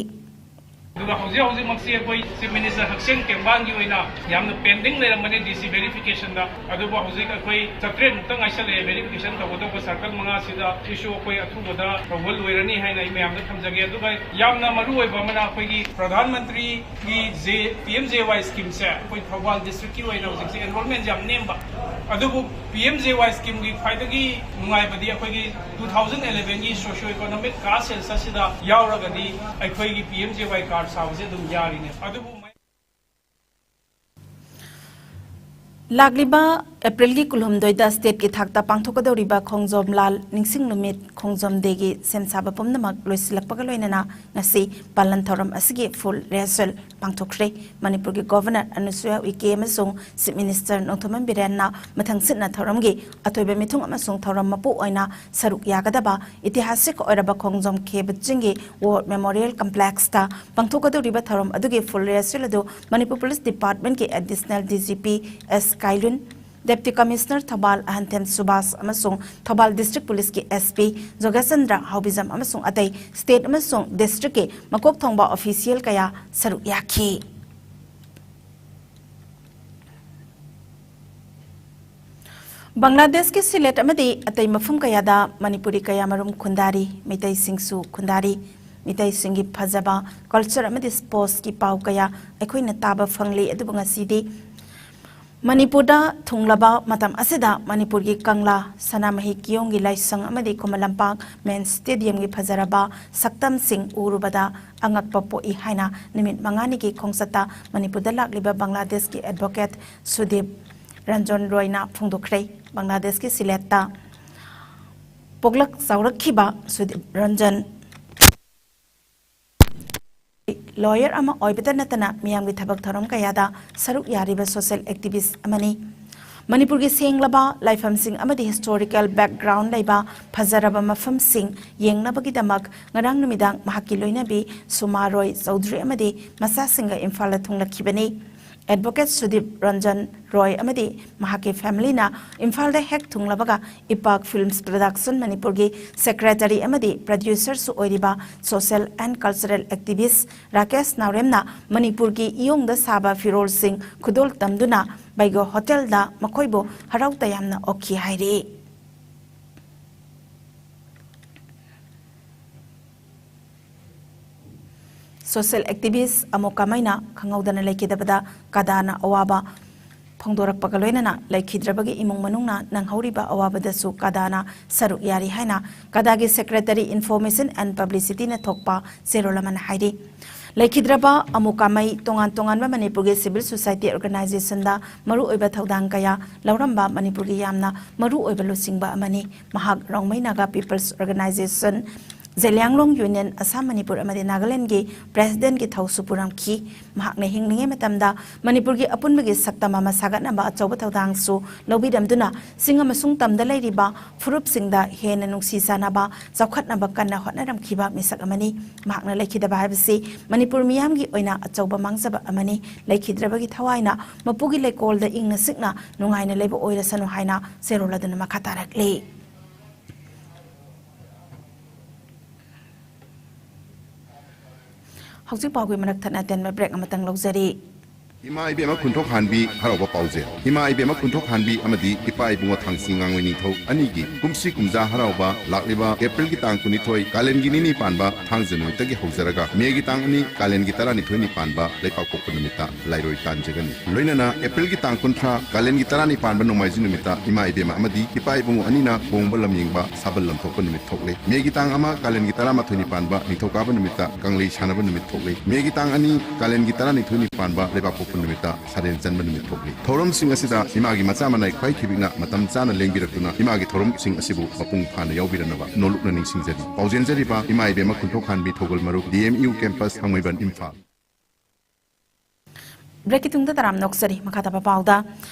ꯑꯗꯨꯒ ꯍꯧꯖꯤꯛ ꯍꯧꯖꯤꯛꯃꯛꯁꯤ ꯑꯩꯈꯣꯏ ꯆꯤꯐ ꯃꯤꯅꯤꯁꯇꯔ ꯍꯛꯁꯦꯜ ꯇꯦꯡꯕꯥꯟꯒꯤ ꯑꯣꯏꯅ ꯌꯥꯝꯅ ꯄꯦꯟꯗꯤꯡ ꯂꯩꯔꯝꯕꯅꯤ ꯗꯤ ꯁꯤ ꯚꯦꯔꯤꯐꯤꯀꯦꯁꯟꯗ꯫ ꯑꯗꯨꯕꯨ ꯍꯧꯖꯤꯛ ꯑꯩꯈꯣꯏ ꯆꯥꯇ꯭ꯔꯦꯠꯃꯨꯛꯇ ꯉꯥꯏꯁꯜꯂꯛꯑꯦ ꯚꯦꯔꯤꯐꯤꯀꯦꯁꯟ ꯇꯧꯒꯗꯧꯕ ꯁꯔꯀꯜ ꯃꯉꯥꯁꯤꯗ꯫ ꯁꯤꯁꯨ ꯑꯩꯈꯣꯏ ꯑꯊꯨꯕꯗ ꯇꯧꯕ ꯂꯣꯏꯔꯅꯤ ꯍꯥꯏꯅ ꯑꯩ ꯃꯌꯥꯝꯗ ꯊꯝꯖꯒꯦ꯫ ꯑꯗꯨꯒ ꯌꯥꯝꯅ ꯃꯔꯨ ꯑꯣꯏꯕ ꯑꯃꯅ ꯑꯩꯈꯣꯏꯒꯤ ꯄ꯭ꯔꯙꯥꯟ ꯃꯟꯇ꯭ꯔꯤꯒꯤ ꯖꯦ, ꯄꯤ ꯑꯦꯝ ꯖꯦ ꯋꯥꯏ ꯁ꯭ꯀꯤꯝꯁꯦ ꯑꯩꯈꯣꯏ ꯊꯧꯕꯥꯜ ꯗꯤꯁꯇ꯭ꯔꯤꯛꯀꯤ ꯑꯣꯏꯅ ꯍꯧꯖꯤꯛꯁꯦ ꯑꯦꯟꯔꯣꯜꯃꯦꯟꯁꯦ ꯌꯥꯝ ꯅꯦꯝꯕ꯫ ꯑꯗꯨꯕꯨ ꯄꯤ ꯑꯦꯝ ꯖꯦ ꯋꯥꯏ ꯁ꯭ꯀꯤꯝꯒꯤ ꯈ꯭ꯋꯥꯏꯗꯒꯤ ꯅꯨꯡꯉꯥꯏꯕꯗꯤ ꯑꯩꯈꯣꯏꯒꯤ ꯇꯨ ꯊꯥꯎꯖꯟ ꯑꯦꯂꯦꯚꯦꯟꯒꯤ ꯁꯣꯁꯤꯌꯣ ꯏꯀꯣꯅꯣꯃꯤꯛ ꯀ꯭ꯂꯥꯁ ꯁꯦꯟꯁꯁꯁꯤꯗ ꯌꯥꯎꯔꯒꯗꯤ ꯑꯩꯈꯣꯏꯒꯤ ꯄꯤ ꯑꯦꯝ ꯖꯦ ꯋꯥꯏ ꯀꯥꯔꯗ ꯁꯥꯕꯁꯦ ꯑꯗꯨꯝ ꯌꯥꯔꯤꯅꯦ꯫ ꯑꯗꯨꯕꯨ ꯂꯥꯛꯂꯤꯕ ꯑꯦꯄ꯭ꯔꯤꯜꯒꯤ ꯀꯨꯟꯍꯨꯝꯗꯣꯏꯗ ꯁ꯭ꯇꯦꯠꯀꯤ ꯊꯥꯛꯇ ꯄꯥꯡꯊꯣꯛꯀꯗꯧꯔꯤꯕ ꯈꯣꯡꯖꯣꯝ ꯂꯥꯜ ꯅꯤꯡꯁꯤꯡ ꯅꯨꯃꯤꯠ, ꯈꯣꯡꯖꯣꯝ ꯗꯦꯒꯤ ꯁꯦꯝ ꯁꯥꯕ ꯄꯨꯝꯅꯃꯛ ꯂꯣꯏꯁꯤꯜꯂꯛꯄꯒ ꯂꯣꯏꯅꯅ ꯉꯁꯤ ꯄꯥꯂꯟ ꯊꯧꯔꯝ ꯑꯁꯤꯒꯤ ꯐꯨꯜ ꯔꯤꯍꯔꯁꯦꯜ ꯄꯥꯡꯊꯣꯛꯈ꯭ꯔꯦ꯫ ꯃꯅꯤꯄꯨꯔꯒꯤ ꯒꯣꯚꯔꯅꯔ ꯑꯅꯨꯁꯨꯌꯥ ꯎꯏꯀꯦ ꯑꯃꯁꯨꯡ ꯆꯤꯐ ꯃꯤꯅꯤꯁꯇꯔ ꯅꯣꯡꯊꯣꯝꯕꯝ ꯕꯤꯔꯦꯟꯅ ꯃꯊꯪ ꯁꯤꯠꯅ ꯊꯧꯔꯝꯒꯤ ꯑꯊꯣꯏꯕ ꯃꯤꯊꯨꯡ ꯑꯃꯁꯨꯡ ꯊꯧꯔꯝ ꯃꯄꯨ ꯑꯣꯏꯅ ꯁꯔꯨꯛ ꯌꯥꯒꯗꯕ ꯏꯇꯤꯍꯥꯁꯤꯛ ꯑꯣꯏꯔꯕ ꯈꯣꯡꯖꯣꯝ ꯈꯦꯕ ꯆꯤꯡꯒꯤ ꯋꯥꯔ ꯃꯦꯃꯣꯔꯤꯌꯦꯜ ꯀꯝꯄ꯭ꯂꯦꯛꯁꯇ ꯄꯥꯡꯊꯣꯛꯀꯗꯧꯔꯤꯕ ꯊꯧꯔꯝ ꯑꯗꯨꯒꯤ ꯐꯨꯜ ꯔꯤꯍꯔꯁꯦꯜ ꯑꯗꯨ ꯃꯅꯤꯄꯨꯔ ꯄꯨꯂꯤꯁ ꯗꯤꯄꯥꯔꯠꯃꯦꯟꯠꯀꯤ additional D G P S Kailun, deputy commissioner Thoubal Ahanthem ꯁꯨꯕꯥꯁ ꯑꯃꯁꯨꯡ ꯊꯧꯕꯥꯜ ꯗꯤꯁꯇ꯭ꯔꯤꯛ ꯄꯨꯂꯤꯁꯀꯤ ꯑꯦꯁ ꯄꯤ ꯖꯣꯒꯦꯁꯆꯟꯗ꯭ꯔ ꯍꯥꯎꯕꯤꯖꯝ ꯑꯃꯁꯨꯡ ꯑꯇꯩ ꯁ꯭ꯇꯦꯠ ꯑꯃꯁꯨꯡ ꯗꯤꯁꯇ꯭ꯔꯤꯛꯀꯤ ꯃꯀꯣꯛ ꯊꯣꯡꯕ ꯑꯣꯐꯤꯁꯤꯌꯦꯜ ꯀꯌꯥ ꯁꯔꯨꯛ ꯌꯥꯈꯤ꯫ ꯕꯪꯒ꯭ꯂꯥꯗꯦꯁꯀꯤ ꯁꯤꯂꯦꯠ ꯑꯃꯗꯤ ꯑꯇꯩ ꯃꯐꯝ ꯀꯌꯥꯗ ꯃꯅꯤꯄꯨꯔꯤ ꯀꯌꯥꯃꯔꯨꯝ ꯈꯨꯟꯗꯥꯔꯤ꯫ ꯃꯤꯇꯩꯁꯤꯡꯁꯨ ꯈꯨꯟꯗꯥꯔꯤ꯫ ꯃꯤꯇꯩꯁꯤꯡꯒꯤ ꯐꯖꯕ ꯀꯜꯆꯔ ꯑꯃꯗꯤ ꯁ꯭ꯄꯣꯔꯠꯁꯀꯤ ꯄꯥꯎ ꯀꯌꯥ ꯑꯩꯈꯣꯏꯅ ꯇꯥꯕ ꯐꯪꯂꯤ꯫ ꯑꯗꯨꯕꯨ ꯉꯁꯤꯗꯤ ꯃꯅꯤꯄꯨꯔꯗ ꯊꯨꯡꯂꯕ ꯃꯇꯝ ꯑꯁꯤꯗ ꯃꯅꯤꯄꯨꯔꯒꯤ ꯀꯪꯂꯥ, ꯁꯅꯥꯃꯍꯤ ꯀꯤꯌꯣꯡꯒꯤ ꯂꯥꯏꯁꯪ ꯑꯃꯗꯤ ꯈꯨꯃꯟ ꯂꯝꯄꯥꯛ ꯃꯦꯟ ꯁ꯭ꯇꯦꯗꯤꯌꯝꯒꯤ ꯐꯖꯔꯕ ꯁꯛꯇꯝꯁꯤꯡ ꯎꯔꯨꯕꯗ ꯑꯉꯛꯄ ꯄꯣꯛꯏ ꯍꯥꯏꯅ ꯅꯨꯃꯤꯠ ꯃꯉꯥꯅꯤꯒꯤ ꯈꯣꯡꯆꯠꯇ ꯃꯅꯤꯄꯨꯔꯗ ꯂꯥꯛꯂꯤꯕ ꯕꯪꯒ꯭ꯂꯥꯗꯦꯁꯀꯤ ꯑꯦꯗꯚꯣꯀꯦꯠ ꯁꯨꯗꯤꯞ ꯔꯟꯖꯟ ꯔꯣꯏꯅ ꯐꯣꯡꯗꯣꯛꯈ꯭ꯔꯦ꯫ ꯕꯪꯒ꯭ꯂꯥꯗꯦꯁꯀꯤ ꯁꯤꯂꯦꯠꯇ ꯄꯣꯛꯂꯛ ꯆꯥꯎꯔꯛꯈꯤꯕ ꯁꯨꯗꯤꯞ ꯔꯟꯖꯟ ꯂꯣꯌꯔ ꯑꯃ ꯑꯣꯏꯕꯇ ꯅꯠꯇꯅ ꯃꯤꯌꯥꯝꯒꯤ ꯊꯕꯛ ꯊꯧꯔꯝ ꯀꯌꯥꯗ ꯁꯔꯨꯛ ꯌꯥꯔꯤꯕ ꯁꯣꯁꯤꯌꯦꯜ ꯑꯦꯛꯇꯤꯚꯤꯁ꯭ꯠ ꯑꯃꯅꯤ꯫ ꯃꯅꯤꯄꯨꯔꯒꯤ ꯁꯦꯡꯂꯕ ꯂꯥꯏꯐꯝꯁꯤꯡ ꯑꯃꯗꯤ historical background ꯂꯩꯕ ꯐꯖꯔꯕ ꯃꯐꯝꯁꯤꯡ ꯌꯦꯡꯅꯕꯒꯤꯗꯃꯛ ꯉꯔꯥꯡ ꯅꯨꯃꯤꯗꯥꯡ ꯃꯍꯥꯛꯀꯤ ꯂꯣꯏꯅꯕꯤ ꯁꯨꯃꯥ ꯔꯣꯏ ꯆꯧꯙꯨꯔꯤ ꯑꯃꯗꯤ ꯃꯆꯥꯁꯤꯡꯒ ꯏꯝꯐꯥꯜꯗ ꯊꯨꯡꯂꯛꯈꯤꯕꯅꯤ꯫ Advocate ꯁꯨꯗꯤꯞ ꯔꯟꯖꯟ ꯔꯣꯏ ꯑꯃꯗꯤ ꯃꯍꯥꯛꯀꯤ familyꯅ ꯏꯝꯐꯥꯜꯗ ꯍꯦꯛ ꯊꯨꯡꯂꯕꯒ ꯏꯄꯥꯛ Films Production ꯃꯅꯤꯄꯨꯔꯒꯤ secretary ꯑꯃꯗꯤ producerꯁꯨ ꯑꯣꯏꯔꯤꯕ social and cultural activist Rakesh ꯅꯥꯎꯔꯦꯝꯅ ꯃꯅꯤꯄꯨꯔꯒꯤ ꯏꯌꯣꯡꯗ ꯁꯥꯕ ꯐꯤꯔꯣꯜꯁꯤꯡ ꯈꯨꯗꯣꯜ ꯇꯝꯗꯨꯅ ꯕꯩꯒꯣ ꯍꯣꯇꯦꯜꯗ ꯃꯈꯣꯏꯕꯨ ꯍꯔꯥꯎ ꯇꯌꯥꯝꯅ ꯑꯣꯛꯈꯤ ꯍꯥꯏꯔꯤ꯫ Social activist ꯑꯃꯨ ꯀꯥꯃꯩꯅ ꯈꯪꯍꯧꯗꯅ ꯂꯩꯈꯤꯗꯕꯗ ꯀꯗꯥꯅ ꯑꯋꯥꯕ ꯐꯣꯡꯗꯣꯔꯛꯄꯒ ꯂꯣꯏꯅꯅ ꯂꯩꯈꯤꯗ꯭ꯔꯕꯒꯤ ꯏꯃꯨꯡ ꯃꯅꯨꯡꯅ ꯅꯪꯍꯧꯔꯤꯕ ꯑꯋꯥꯕꯗꯁꯨ ꯀꯗꯥꯅ ꯁꯔꯨꯛ ꯌꯥꯔꯤ ꯍꯥꯏꯅ ꯀꯗꯥꯒꯤ secretary Information and Publicityꯅ ꯊꯣꯛꯄ ꯆꯦꯔꯣꯜ ꯑꯃꯅ ꯍꯥꯏꯔꯤ꯫ ꯂꯩꯈꯤꯗ꯭ꯔꯕ ꯑꯃꯨ ꯀꯥꯃꯩ ꯇꯣꯉꯥꯟ ꯇꯣꯉꯥꯟꯕ ꯃꯅꯤꯄꯨꯔꯒꯤ civil society organizationꯗ ꯃꯔꯨꯑꯣꯏꯕ ꯊꯧꯗꯥꯡ ꯀꯌꯥ ꯂꯧꯔꯝꯕ ꯃꯅꯤꯄꯨꯔꯒꯤ ꯌꯥꯝꯅ ꯃꯔꯨꯑꯣꯏꯕ ꯂꯨꯆꯤꯡꯕ ꯑꯃꯅꯤ꯫ ꯃꯍꯥꯛ Rongmei Naga People's Organization, ꯖꯦꯂꯤꯌꯥꯡꯂꯣꯡ Union, Assam, Manipur ꯑꯃꯗꯤ ꯅꯥꯒꯥꯂꯦꯟꯗꯒꯤ presidentꯀꯤ ꯊꯧꯁꯨ ꯄꯨꯔꯝꯈꯤ꯫ ꯃꯍꯥꯛꯅ ꯍꯤꯡꯂꯤꯉꯩ ꯃꯇꯝꯗ ꯃꯅꯤꯄꯨꯔꯒꯤ ꯑꯄꯨꯟꯕꯒꯤ ꯁꯛꯇꯝ ꯑꯃ ꯁꯥꯒꯠꯅꯕ ꯑꯆꯧꯕ ꯊꯧꯗꯥꯡꯁꯨ ꯂꯧꯕꯤꯔꯝꯗꯨꯅ ꯆꯤꯡ ꯑꯃꯁꯨꯡ ꯇꯝꯗ ꯂꯩꯔꯤꯕ ꯐꯨꯔꯨꯞꯁꯤꯡꯗ ꯍꯦꯟꯅ ꯅꯨꯡꯁꯤ ꯆꯥꯟꯅꯕ, ꯆꯥꯎꯈꯠꯅꯕ ꯀꯟꯅ ꯍꯣꯠꯅꯔꯝꯈꯤꯕ ꯃꯤꯁꯛ ꯑꯃꯅꯤ꯫ ꯃꯍꯥꯛꯅ ꯂꯩꯈꯤꯗꯕ ꯍꯥꯏꯕꯁꯤ ꯃꯅꯤꯄꯨꯔ ꯃꯤꯌꯥꯝꯒꯤ ꯑꯣꯏꯅ ꯑꯆꯧꯕ ꯃꯥꯡꯖꯕ ꯑꯃꯅꯤ꯫ ꯂꯩꯈꯤꯗ꯭ꯔꯕꯒꯤ ꯊꯋꯥꯏꯅ ꯃꯄꯨꯒꯤ ꯂꯩꯀꯣꯜꯗ ꯏꯪꯅ ꯆꯤꯛꯅ ꯅꯨꯡꯉꯥꯏꯅ ꯂꯩꯕ ꯑꯣꯏꯔꯁꯅꯨ ꯍꯥꯏꯅ ꯆꯦꯔꯣꯜ ꯑꯗꯨꯅ ꯃꯈꯥ ꯇꯥꯔꯛꯂꯤ꯫ ꯍꯧꯖꯤꯛ ꯄꯥꯎꯒꯤ ꯃꯔꯛ ꯊꯠꯅ ꯑꯇꯦꯟꯕ break ꯑꯃꯇꯪ ꯂꯧꯖꯔꯤ꯫ ꯏꯃꯥ ꯏꯕꯦꯝꯃ ꯈꯨꯟꯊꯣꯛ ꯍꯥꯟꯕꯤ ꯍꯔꯥꯎꯕ ꯄꯥꯎꯖꯦꯜ꯫ ꯏꯃꯥ ꯏꯕꯦꯝꯃ ꯈꯨꯟꯊꯣꯛ ꯍꯥꯟꯕꯤ ꯑꯃꯗꯤ ꯏꯄꯥ ꯏꯕꯨꯡꯉꯣ ꯊꯥꯡꯆꯤꯡ ꯉꯥꯡꯉꯣꯏ ꯅꯤꯡꯊꯧ ꯑꯅꯤꯒꯤ ꯀꯨꯝꯁꯤ ꯀꯨꯝꯖꯥ ꯍꯔꯥꯎꯕ ꯂꯥꯛꯂꯤꯕ ꯑꯦꯄ꯭ꯔꯤꯜꯒꯤ ꯇꯥꯡ ꯀꯨꯟꯅꯤꯊꯣꯏ, ꯀꯥꯂꯦꯟꯒꯤ ꯅꯤꯅꯤ ꯄꯥꯟꯕ ꯊꯥꯡꯖ ꯅꯨꯃꯤꯠꯇꯒꯤ ꯍꯧꯖꯔꯒ ꯃꯦꯒꯤ ꯇꯥꯡ ꯑꯅꯤ, ꯀꯥꯂꯦꯟꯒꯤ ꯇꯔꯥꯅꯤꯊꯣꯏꯅꯤ ꯄꯥꯟꯕ ꯂꯩꯄꯥꯛꯄꯣꯛꯄ ꯅꯨꯃꯤꯠꯇ ꯂꯩꯔꯣꯏ ꯇꯥꯟꯖꯒꯅꯤ꯫ ꯂꯣꯏꯅꯅ ꯑꯦꯄ꯭ꯔꯤꯜꯒꯤ ꯇꯥꯡ ꯀꯨꯟꯊ꯭ꯔꯥ, ꯀꯥꯂꯦꯟꯒꯤ ꯇꯔꯥꯅꯤ ꯄꯥꯟꯕ ꯅꯣꯡꯃꯥꯏꯖꯤꯡ ꯅꯨꯃꯤꯠꯇ ꯏꯃꯥ ꯏꯕꯦꯝꯃ ꯑꯃꯗꯤ ꯏꯄꯥ ꯏꯕꯨꯡꯉꯣ ꯑꯅꯤꯅ ꯀꯣꯡꯕ ꯂꯝꯌꯦꯡꯕ ꯁꯥꯕꯜ ꯂꯝꯊꯣꯛꯄ ꯅꯨꯃꯤꯠ ꯊꯣꯛꯂꯦ꯫ ꯃꯦꯒꯤ ꯇꯥꯡ ꯑꯃ, ꯀꯥꯂꯦꯟꯒꯤ ꯇꯔꯥꯃꯥꯊꯣꯏꯅꯤ ꯄꯥꯟꯕ ꯅꯤꯡꯊꯧꯀꯥꯕ ꯅꯨꯃꯤꯠꯇ ꯀꯪꯂꯩ ꯁꯥꯟꯅꯕ ꯅꯨꯃꯤꯠ ꯊꯣꯛꯂꯦ꯫ ꯃꯦꯒꯤ ꯇꯥꯡ ꯑꯅꯤ, ꯀꯥꯂꯦꯟꯒꯤ ꯇꯔꯥꯅꯤꯊꯣꯏꯅꯤ ꯄꯥꯟꯕ ꯂꯩꯕꯥꯛꯄꯣꯛꯄ ꯅꯨꯃꯤꯠꯇ ꯁꯥꯔꯦꯟ ꯆꯟꯕ ꯅꯨꯃꯤꯠ ꯊꯣꯛꯂꯤ꯫ ꯊꯧꯔꯝꯁꯤꯡ ꯑꯁꯤꯗ ꯏꯃꯥꯒꯤ ꯃꯆꯥ ꯃꯅꯥꯏ ꯈ꯭ꯋꯥꯏ ꯈꯤꯕꯤꯛꯅ ꯃꯇꯝ ꯆꯥꯅ ꯂꯦꯡꯕꯤꯔꯛꯇꯨꯅ ꯏꯃꯥꯒꯤ ꯊꯧꯔꯝꯁꯤꯡ ꯑꯁꯤꯕꯨ ꯃꯄꯨꯡ ꯐꯥꯅ ꯌꯥꯎꯕꯤꯔꯅꯕ ꯅꯣꯂꯨꯛꯅ ꯅꯤꯡꯁꯤꯡꯖꯔꯤ꯫ ꯄꯥꯎꯖꯦꯟꯖꯔꯤꯕ ꯏꯃꯥ ꯏꯕꯦꯝꯃ ꯈꯨꯟꯊꯣꯛ ꯍꯥꯟꯕꯤ ꯊꯧꯒꯜ ꯃꯔꯨꯞ, D M U campus, ꯊꯥꯡꯃꯩꯕꯟ, ꯏꯝꯐꯥꯜ꯫ ꯕ꯭ꯔꯦꯛꯀꯤ ꯇꯨꯡꯗ ꯇꯔꯥꯝꯅ ꯑꯣꯛꯆꯔꯤ꯫ ꯃꯈꯥ ꯇꯥꯕ ꯄꯥꯎꯗ,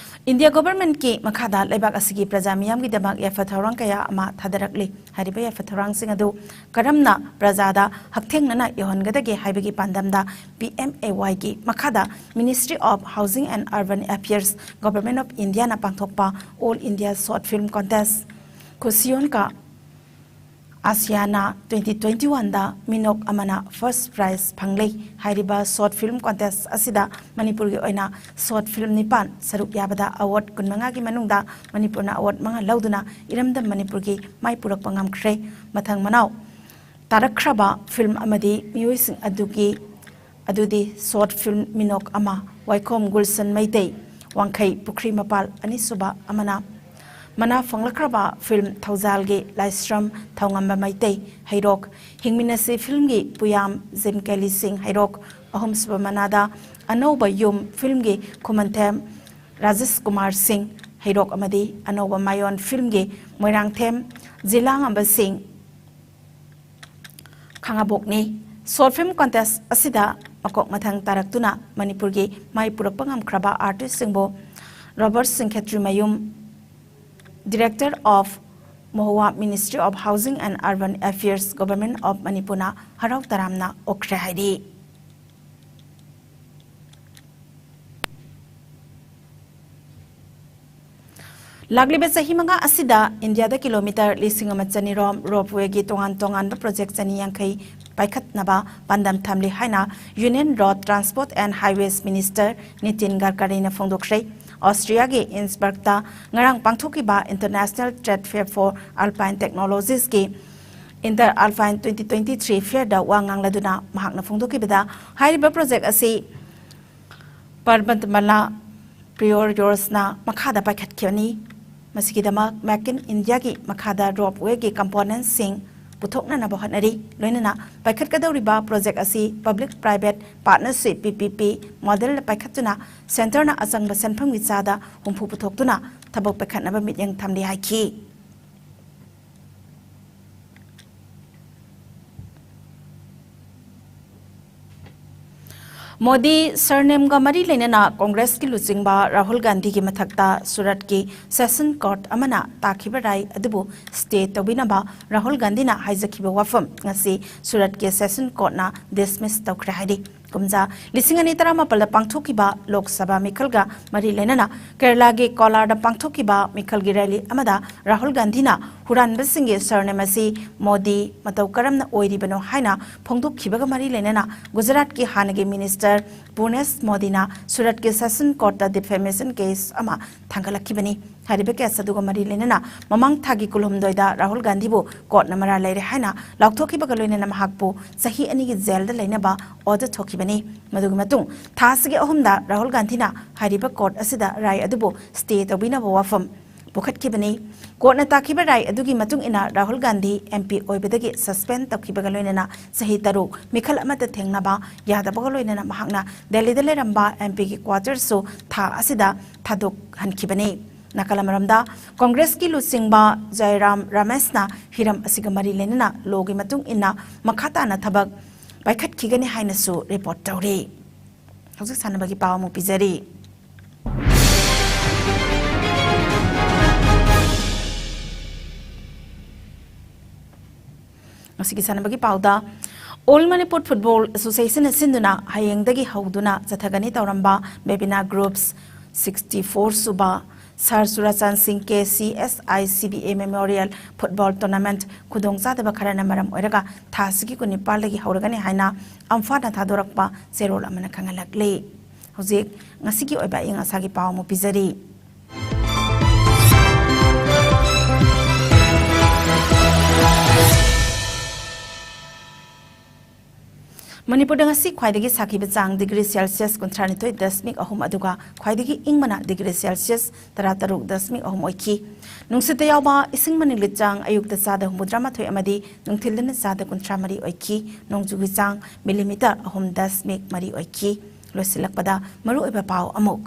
ꯏꯟꯗꯤꯌꯥ ꯒꯣꯚꯔꯟꯃꯦꯟꯠꯀꯤ ꯃꯈꯥꯗ ꯂꯩꯕꯥꯛ ꯑꯁꯤꯒꯤ ꯄ꯭ꯔꯖꯥ ꯃꯤꯌꯥꯝꯒꯤꯗꯃꯛ ꯌꯥꯏꯐ ꯊꯧꯔꯥꯡ ꯀꯌꯥ ꯑꯃ ꯊꯥꯗꯔꯛꯂꯤ꯫ ꯍꯥꯏꯔꯤꯕ ꯌꯥꯏꯐ ꯊꯧꯔꯥꯡꯁꯤꯡ ꯑꯗꯨ ꯀꯔꯝꯅ ꯄ꯭ꯔꯖꯥꯗ ꯍꯛꯊꯦꯡꯅꯅ ꯌꯧꯍꯟꯒꯗꯒꯦ ꯍꯥꯏꯕꯒꯤ ꯄꯥꯟꯗꯝꯗ ꯄꯤ ꯑꯦꯝ ꯑꯦ ꯋꯥꯏꯒꯤ ꯃꯈꯥꯗ Ministry of Housing and Urban Affairs, Government of Indiaꯅ ꯄꯥꯡꯊꯣꯛꯄ All India Short Film Contest, ꯈꯨꯁꯤꯌꯣꯟ ꯀꯥ ꯑꯁꯤꯌꯥꯅꯥ twenty twenty-oneꯗ ꯃꯤꯅꯣꯛ ꯑꯃꯅ first prize ꯐꯪꯂꯦ꯫ ꯍꯥꯏꯔꯤꯕ short film contest ꯑꯁꯤꯗ ꯃꯅꯤꯄꯨꯔꯒꯤ ꯑꯣꯏꯅ short film ꯅꯤꯄꯥꯟ ꯁꯔꯨꯛ ꯌꯥꯕꯗ award ꯀꯨꯟꯃꯉꯥꯒꯤ ꯃꯅꯨꯡꯗ ꯃꯅꯤꯄꯨꯔꯅ award ꯃꯉꯥ ꯂꯧꯗꯨꯅ ꯏꯔꯝꯗꯝ ꯃꯅꯤꯄꯨꯔꯒꯤ ꯃꯥꯏ ꯄꯨꯔꯛꯄ ꯉꯝꯈ꯭ꯔꯦ꯫ ꯃꯊꯪ ꯃꯅꯥꯎ ꯇꯥꯔꯛꯈ꯭ꯔꯕ film ꯑꯃꯗꯤ ꯃꯤꯑꯣꯏꯁꯤꯡ ꯑꯗꯨꯒꯤ ꯑꯗꯨꯗꯤ short film ꯃꯤꯅꯣꯛ ꯑꯃ, ꯋꯥꯏꯈꯣꯝ ꯒꯨꯜꯁꯟ ꯃꯩꯇꯩ, ꯋꯥꯡꯈꯩ ꯄꯨꯈ꯭ꯔꯤ ꯃꯄꯥꯜ꯫ ꯑꯅꯤꯁꯨꯕ ꯑꯃꯅ ꯃꯅꯥ ꯐꯪꯂꯛꯈ꯭ꯔꯕ film ꯊꯧꯖꯥꯜꯒꯤ ꯂꯥꯏꯁ꯭ꯔꯝ ꯊꯧꯉꯝꯕ ꯃꯩꯇꯩ, ꯍꯩꯔꯣꯛ, ꯍꯤꯡꯃꯤꯟꯅꯁꯤ filmꯒꯤ ꯄꯨꯌꯥꯝ ꯖꯤꯝꯀꯦꯂꯤ ꯁꯤꯡ, ꯍꯩꯔꯣꯛ꯫ ꯑꯍꯨꯝꯁꯨꯕ ꯃꯅꯥꯗ ꯑꯅꯧꯕ ꯌꯨꯝ filmꯒꯤ ꯈꯨꯃꯟꯊꯦꯝ ꯔꯥꯖꯦꯁ ꯀꯨꯃꯥꯔ ꯁꯤꯡ, ꯍꯩꯔꯣꯛ, ꯑꯃꯗꯤ ꯑꯅꯧꯕ ꯃꯥꯌꯣꯟ filmꯒꯤ ꯃꯣꯏꯔꯥꯡꯊꯦꯝ ꯖꯤꯂꯥꯉꯝꯕ ꯁꯤꯡ, ꯈꯥꯉꯕꯣꯛꯅꯤ꯫ Short film contest ꯑꯁꯤꯗ ꯃꯀꯣꯛ ꯃꯊꯪ ꯇꯥꯔꯛꯇꯨꯅ ꯃꯅꯤꯄꯨꯔꯒꯤ ꯃꯥꯏ ꯄꯨꯔꯛꯄ ꯉꯝꯈ꯭ꯔꯕ artistꯁꯤꯡꯕꯨ ꯔꯣꯕꯔꯠ ꯁꯤꯡꯈꯦꯇ꯭ꯔꯤꯃꯌꯨꯝ, Director of ꯃꯍꯨꯋꯥ, Ministry of Housing and Urban Affairs, Government of ꯃꯅꯤꯄꯨꯔꯅ ꯍꯔꯥꯎ ꯇꯔꯥꯝꯅ ꯑꯣꯛꯈ꯭ꯔꯦ ꯍꯥꯏꯔꯤ꯫ ꯂꯥꯛꯂꯤꯕ ꯆꯍꯤ ꯃꯉꯥ ꯑꯁꯤꯗ ꯏꯟꯗꯤꯌꯥꯗ ꯀꯤꯂꯣꯃꯤꯇꯔ ꯂꯤꯁꯤꯡ ꯑꯃ ꯆꯅꯤꯔꯣꯝ ropewayꯒꯤ ꯇꯣꯉꯥꯟ ꯇꯣꯉꯥꯟꯕ project ꯆꯅꯤ ꯌꯥꯡꯈꯩ ꯄꯥꯏꯈꯠꯅꯕ ꯄꯥꯟꯗꯝ ꯊꯝꯂꯤ ꯍꯥꯏꯅ Union Road Transport and Highways Minister Nitin ꯒꯗꯀꯥꯔꯤꯅ ꯐꯣꯡꯗꯣꯛꯈ꯭ꯔꯦ꯫ ꯑꯣꯁꯇ꯭ꯔꯤꯌꯥꯒꯤ ꯏꯟꯁꯕꯔꯒꯇ ꯉꯔꯥꯡ ꯄꯥꯡꯊꯣꯛꯈꯤꯕ International Trade Fair for Alpine Technologiesꯀꯤ Inter Alpine twenty twenty-three fairꯗ ꯋꯥ ꯉꯥꯡꯂꯗꯨꯅ ꯃꯍꯥꯛꯅ ꯐꯣꯡꯗꯣꯛꯈꯤꯕꯗ, ꯍꯥꯏꯔꯤꯕ project ꯑꯁꯤ ꯄꯔꯕꯇꯃꯂꯥ ꯄ꯭ꯔꯤꯌꯣꯔ ꯌꯣꯔꯁꯅ ꯃꯈꯥꯗ ꯄꯥꯏꯈꯠꯈꯤꯕꯅꯤ꯫ ꯃꯁꯤꯒꯤꯗꯃꯛ Make in Indiaꯒꯤ ꯃꯈꯥꯗ ropewayꯒꯤ componentꯁꯤꯡ ꯄꯨꯊꯣꯛꯅꯅꯕ ꯍꯣꯠꯅꯔꯤ꯫ ꯂꯣꯏꯅꯅ ꯄꯥꯏꯈꯠꯀꯗꯧꯔꯤꯕ project ꯑꯁꯤ Public Private Partnership, P P P, modelꯗ ꯄꯥꯏꯈꯠꯇꯨꯅ centreꯅ ꯑꯆꯪꯕ ꯁꯦꯟꯐꯝꯒꯤ ꯆꯥꯗ ꯍꯨꯝꯐꯨ ꯄꯨꯊꯣꯛꯇꯨꯅ ꯊꯕꯛ ꯄꯥꯏꯈꯠꯅꯕ ꯃꯤꯠꯌꯦꯡ ꯊꯝꯂꯤ ꯍꯥꯏꯈꯤ꯫ ꯃꯣꯗꯤ ꯁꯔꯅꯦꯝꯒ ꯃꯔꯤ ꯂꯩꯅꯅ ꯀꯣꯡꯒ꯭ꯔꯦꯁꯀꯤ ꯂꯨꯆꯤꯡꯕ ꯔꯥꯍꯨꯜ ꯒꯥꯟꯙꯤꯒꯤ ꯃꯊꯛꯇ ꯁꯨꯔꯠꯀꯤ ꯁꯦꯁꯟ ꯀꯣꯔꯠ ꯑꯃꯅ ꯇꯥꯈꯤꯕ ꯔꯥꯏ ꯑꯗꯨꯕꯨ ꯁ꯭ꯇꯦ ꯇꯧꯕꯤꯅꯕ ꯔꯥꯍꯨꯜ ꯒꯥꯟꯙꯤꯅ ꯍꯥꯏꯖꯈꯤꯕ ꯋꯥꯐꯝ ꯉꯁꯤ ꯁꯨꯔꯠꯀꯤ ꯁꯦꯁꯟ ꯀꯣꯔꯠꯅ ꯗꯤꯁꯃꯤꯁ ꯇꯧꯈ꯭ꯔꯦ ꯍꯥꯏꯔꯤ꯫ ꯀꯨꯝꯖꯥ ꯂꯤꯁꯤꯡ ꯑꯅꯤ ꯇꯔꯥꯃꯥꯄꯜꯗ ꯄꯥꯡꯊꯣꯛꯈꯤꯕ ꯂꯣꯛ ꯁꯚꯥ ꯃꯤꯈꯜꯒ ꯃꯔꯤ ꯂꯩꯅꯅ ꯀꯦꯔꯂꯥꯒꯤ ꯀꯣꯂꯥꯔꯗ ꯄꯥꯡꯊꯣꯛꯈꯤꯕ ꯃꯤꯈꯜꯒꯤ ꯔꯦꯂꯤ ꯑꯃꯗ ꯔꯥꯍꯨꯜ ꯒꯥꯟꯙꯤꯅ ꯍꯨꯔꯥꯟꯕꯁꯤꯡꯒꯤ ꯁꯔꯅꯦꯝ ꯑꯁꯤ ꯃꯣꯗꯤ ꯃꯇꯧ ꯀꯔꯝꯅ ꯑꯣꯏꯔꯤꯕꯅꯣ ꯍꯥꯏꯅ ꯐꯣꯡꯗꯣꯛꯈꯤꯕꯒ ꯃꯔꯤ ꯂꯩꯅꯅ ꯒꯨꯖꯔꯥꯠꯀꯤ ꯍꯥꯟꯅꯒꯤ ꯃꯤꯅꯤꯁꯇꯔ ꯄꯨꯔꯅꯦꯁ ꯃꯣꯗꯤꯅ ꯁꯨꯔꯠꯀꯤ ꯁꯦꯁꯟ ꯀꯣꯔꯠꯇ ꯗꯤꯐꯦꯃꯦꯁꯟ ꯀꯦꯁ ꯑꯃ ꯊꯥꯡꯒꯠꯂꯛꯈꯤꯕꯅꯤ꯫ ꯍꯥꯏꯔꯤꯕ ꯀꯦꯁ ꯑꯗꯨꯒ ꯃꯔꯤ ꯂꯩꯅꯅ ꯃꯃꯥꯡ ꯊꯥꯒꯤ ꯀꯨꯟꯍꯨꯝꯗꯣꯏꯗ ꯔꯥꯍꯨꯜ ꯒꯥꯟꯙꯤꯕꯨ ꯀꯣꯔꯠꯅ ꯃꯔꯥꯜ ꯂꯩꯔꯦ ꯍꯥꯏꯅ ꯂꯥꯎꯊꯣꯛꯈꯤꯕꯒ ꯂꯣꯏꯅꯅ ꯃꯍꯥꯛꯄꯨ ꯆꯍꯤ ꯑꯅꯤꯒꯤ ꯖꯦꯜꯗ ꯂꯩꯅꯕ ꯑꯣꯔꯗꯔ ꯊꯣꯛꯈꯤꯕꯅꯤ꯫ ꯃꯗꯨꯒꯤ ꯃꯇꯨꯡ ꯊꯥ ꯑꯁꯤꯒꯤ ꯑꯍꯨꯝꯗ ꯔꯥꯍꯨꯜ ꯒꯥꯟꯙꯤꯅ ꯍꯥꯏꯔꯤꯕ ꯀꯣꯔꯠ ꯑꯁꯤꯗ ꯔꯥꯏ ꯑꯗꯨꯕꯨ ꯁ꯭ꯇꯦ ꯇꯧꯕꯤꯅꯕ ꯋꯥꯐꯝ ꯄꯨꯈꯠꯈꯤꯕꯅꯤ꯫ ꯀꯣꯔꯠꯅ ꯇꯥꯈꯤꯕ ꯔꯥꯏ ꯑꯗꯨꯒꯤ ꯃꯇꯨꯡ ꯏꯟꯅ ꯔꯥꯍꯨꯜ ꯒꯥꯟꯙꯤ ꯑꯦꯝ ꯄꯤ ꯑꯣꯏꯕꯗꯒꯤ ꯁꯁꯄꯦꯟ ꯇꯧꯈꯤꯕꯒ ꯂꯣꯏꯅꯅ ꯆꯍꯤ ꯇꯔꯨꯛ ꯃꯤꯈꯜ ꯑꯃꯠꯇ ꯊꯦꯡꯅꯕ ꯌꯥꯗꯕꯒ ꯂꯣꯏꯅꯅ ꯃꯍꯥꯛꯅ ꯗꯦꯜꯂꯤꯗ ꯂꯩꯔꯝꯕ ꯑꯦꯝ ꯄꯤꯒꯤ ꯀ꯭ꯋꯥꯇꯔꯁꯨ ꯊꯥ ꯑꯁꯤꯗ ꯊꯥꯗꯣꯛꯍꯟꯈꯤꯕꯅꯤ꯫ ꯅꯥꯀꯜ ꯑꯃꯔꯣꯝꯗ ꯀꯣꯡꯒ꯭ꯔꯦꯁꯀꯤ ꯂꯨꯆꯤꯡꯕ ꯖꯌꯔꯥꯝ ꯔꯃꯦꯁꯅ ꯍꯤꯔꯝ ꯑꯁꯤꯒ ꯃꯔꯤ ꯂꯩꯅꯅ ꯂꯣꯒꯤ ꯃꯇꯨꯡ ꯏꯟꯅ ꯃꯈꯥ ꯇꯥꯅ ꯊꯕꯛ ꯄꯥꯏꯈꯠꯈꯤꯒꯅꯤ ꯍꯥꯏꯅꯁꯨ ꯔꯤꯄꯣꯔꯠ ꯇꯧꯔꯤ꯫ ꯍꯧꯖꯤꯛ ꯁꯥꯟꯅꯕꯒꯤ ꯄꯥꯎ ꯑꯃꯨꯛ ꯄꯤꯖꯔꯤ꯫ ꯉꯁꯤꯒꯤ ꯁꯥꯟꯅꯕꯒꯤ ꯄꯥꯎꯗ, ꯑꯣꯜ ꯃꯅꯤꯄꯨꯔ ꯐꯨꯠꯕꯣꯜ ꯑꯦꯁꯣꯁꯤꯌꯦꯁꯟꯅ ꯁꯤꯟꯗꯨꯅ ꯍꯌꯦꯡꯗꯒꯤ ꯍꯧꯗꯨꯅ ꯆꯠꯊꯒꯅꯤ ꯇꯧꯔꯝꯕ ꯕꯦꯕꯤꯅꯥ ꯒ꯭ꯔꯨꯞꯁ ꯁꯤꯛꯁꯇꯤ ꯐꯣꯔ ꯁꯨꯕ ꯁꯥꯔ ꯆꯨꯔꯥꯆꯥꯟ ꯁꯤꯡ K C S I C B A memorial football tournament ꯈꯨꯗꯣꯡꯆꯥꯗꯕ ꯈꯔꯅ ꯃꯔꯝ ꯑꯣꯏꯔꯒ ꯊꯥ ꯑꯁꯤꯒꯤ ꯀꯨꯟꯅꯤꯄꯥꯜꯗꯒꯤ ꯍꯧꯔꯒꯅꯤ ꯍꯥꯏꯅ ꯑꯝꯐꯥꯅ ꯊꯥꯗꯣꯔꯛꯄ ꯆꯦꯔꯣꯜ ꯑꯃꯅ ꯈꯪꯍꯜꯂꯛꯂꯤ꯫ ꯍꯧꯖꯤꯛ ꯉꯁꯤꯒꯤ ꯑꯣꯏꯕ ꯑꯏꯪ ꯑꯁꯥꯒꯤ ꯄꯥꯎ ꯑꯃꯨꯛ ꯄꯤꯖꯔꯤ꯫ ꯃꯅꯤꯄꯨꯔꯗ ꯉꯁꯤ ꯈ꯭ꯋꯥꯏꯗꯒꯤ ꯁꯥꯈꯤꯕ ꯆꯥꯡ ꯗꯤꯒ꯭ꯔꯤ ꯁꯦꯜꯁꯤꯌꯁ ꯀꯨꯟꯊ꯭ꯔꯥꯅꯤꯊꯣꯏ ꯗꯁꯃꯤꯛ ꯑꯍꯨꯝ, ꯑꯗꯨꯒ ꯈ꯭ꯋꯥꯏꯗꯒꯤ ꯏꯪꯕꯅ ꯗꯤꯒ꯭ꯔꯤ ꯁꯦꯜꯁꯤꯌꯁ ꯇꯔꯥꯇꯔꯨꯛ ꯗꯁꯃꯤꯛ ꯑꯍꯨꯝ ꯑꯣꯏꯈꯤ꯫ ꯅꯨꯡꯁꯤꯠꯇ ꯌꯥꯎꯕ ꯏꯁꯤꯡ ꯃꯅꯤꯡ ꯂꯤꯆꯥꯡ ꯑꯌꯨꯛꯇ ꯆꯥꯗ ꯍꯨꯝꯐꯨꯇꯔꯥꯃꯥꯊꯣꯏ ꯑꯃꯗꯤ ꯅꯨꯡꯊꯤꯜꯗꯅ ꯆꯥꯗ ꯀꯨꯟꯊ꯭ꯔꯥꯃꯔꯤ ꯑꯣꯏꯈꯤ꯫ ꯅꯣꯡꯖꯨꯒꯤ ꯆꯥꯡ ꯃꯤꯂꯤꯃꯤꯇꯔ ꯑꯍꯨꯝ ꯗꯁꯃꯤꯛ ꯃꯔꯤ ꯑꯣꯏꯈꯤ꯫ ꯂꯣꯏꯁꯤꯜꯂꯛꯄꯗ ꯃꯔꯨꯑꯣꯏꯕ ꯄꯥꯎ ꯑꯃꯨꯛ꯫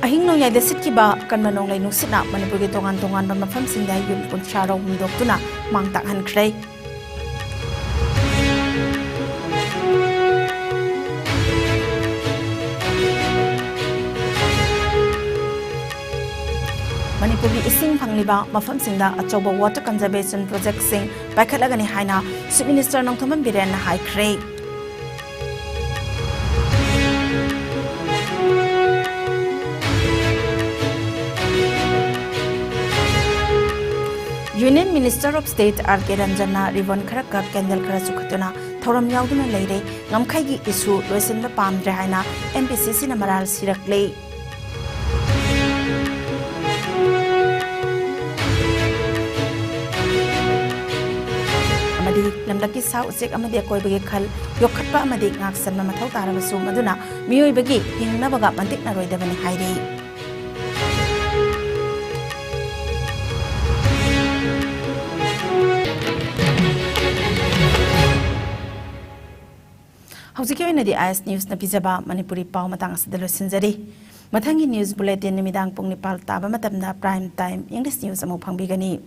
ꯑꯍꯤꯡ ꯅꯣꯡꯌꯥꯏꯗ ꯁꯤꯠꯈꯤꯕ ꯑꯀꯟꯕ ꯅꯣꯡꯂꯩ ꯅꯨꯡꯁꯤꯠꯅ ꯃꯅꯤꯄꯨꯔꯒꯤ ꯇꯣꯉꯥꯟ ꯇꯣꯉꯥꯟꯕ ꯃꯐꯝꯁꯤꯡꯗ ꯌꯨꯝ ꯀꯨꯟꯊ꯭ꯔꯥ ꯔꯣꯝ ꯍꯨꯝꯗꯣꯛꯇꯨꯅ ꯃꯥꯡ ꯇꯥꯛꯍꯟꯈ꯭ꯔꯦ꯫ ꯃꯅꯤꯄꯨꯔꯒꯤ ꯏꯁꯤꯡ ꯐꯪꯂꯤꯕ ꯃꯐꯝꯁꯤꯡꯗ ꯑꯆꯧꯕ water conservation projectꯁꯤꯡ ꯄꯥꯏꯈꯠꯂꯒꯅꯤ ꯍꯥꯏꯅ Chief Minister ꯅꯣꯡꯊꯣꯝꯕꯝ ꯕꯤꯔꯦꯟꯅ ꯍꯥꯏꯈ꯭ꯔꯦ꯫ Union Minister of State R K ꯔꯟꯖꯟꯅ ribbon ꯈꯔ ꯀꯛ, candle ꯈꯔ ꯆꯨꯈꯠꯇꯨꯅ ꯊꯧꯔꯝ ꯌꯥꯎꯗꯨꯅ ꯂꯩꯔꯦ꯫ ꯉꯝꯈꯩꯒꯤ issue ꯂꯣꯏꯁꯤꯟꯕ ꯄꯥꯝꯗ꯭ꯔꯦ ꯍꯥꯏꯅ M P C Cꯅ ꯃꯔꯥꯜ ꯁꯤꯔꯛꯂꯦ꯫ ꯑꯃꯗꯤ ꯂꯝꯂꯛꯀꯤ ꯁꯥ ꯎꯆꯦꯛ ꯑꯃꯗꯤ ꯑꯀꯣꯏꯕꯒꯤ ꯈꯜ ꯌꯣꯛꯈꯠꯄ ꯑꯃꯗꯤ ꯉꯥꯛꯁꯦꯟꯕ ꯃꯊꯧ ꯇꯥꯔꯕꯁꯨ ꯃꯗꯨꯅ ꯃꯤꯑꯣꯏꯕꯒꯤ ꯍꯤꯡꯅꯕꯒ ꯃꯟꯇꯤꯛꯅꯔꯣꯏꯗꯕꯅꯤ ꯍꯥꯏꯔꯤ꯫ ꯍꯧꯖꯤꯛꯀꯤ ꯑꯣꯏꯅꯗꯤ I S Newsꯅ ꯄꯤꯖꯕ ꯃꯅꯤꯄꯨꯔꯤ ꯄꯥꯎ ꯃꯇꯥꯡ ꯑꯁꯤꯗ ꯂꯣꯏꯁꯤꯟꯖꯔꯤ꯫ ꯃꯊꯪꯒꯤ news bulletin ꯅꯨꯃꯤꯗꯥꯡ ꯄꯨꯡ ꯅꯤꯄꯥꯜ ꯇꯥꯕ ꯃꯇꯝꯗ prime time English news ꯑꯃꯨꯛ ꯐꯪꯕꯤꯒꯅꯤ꯫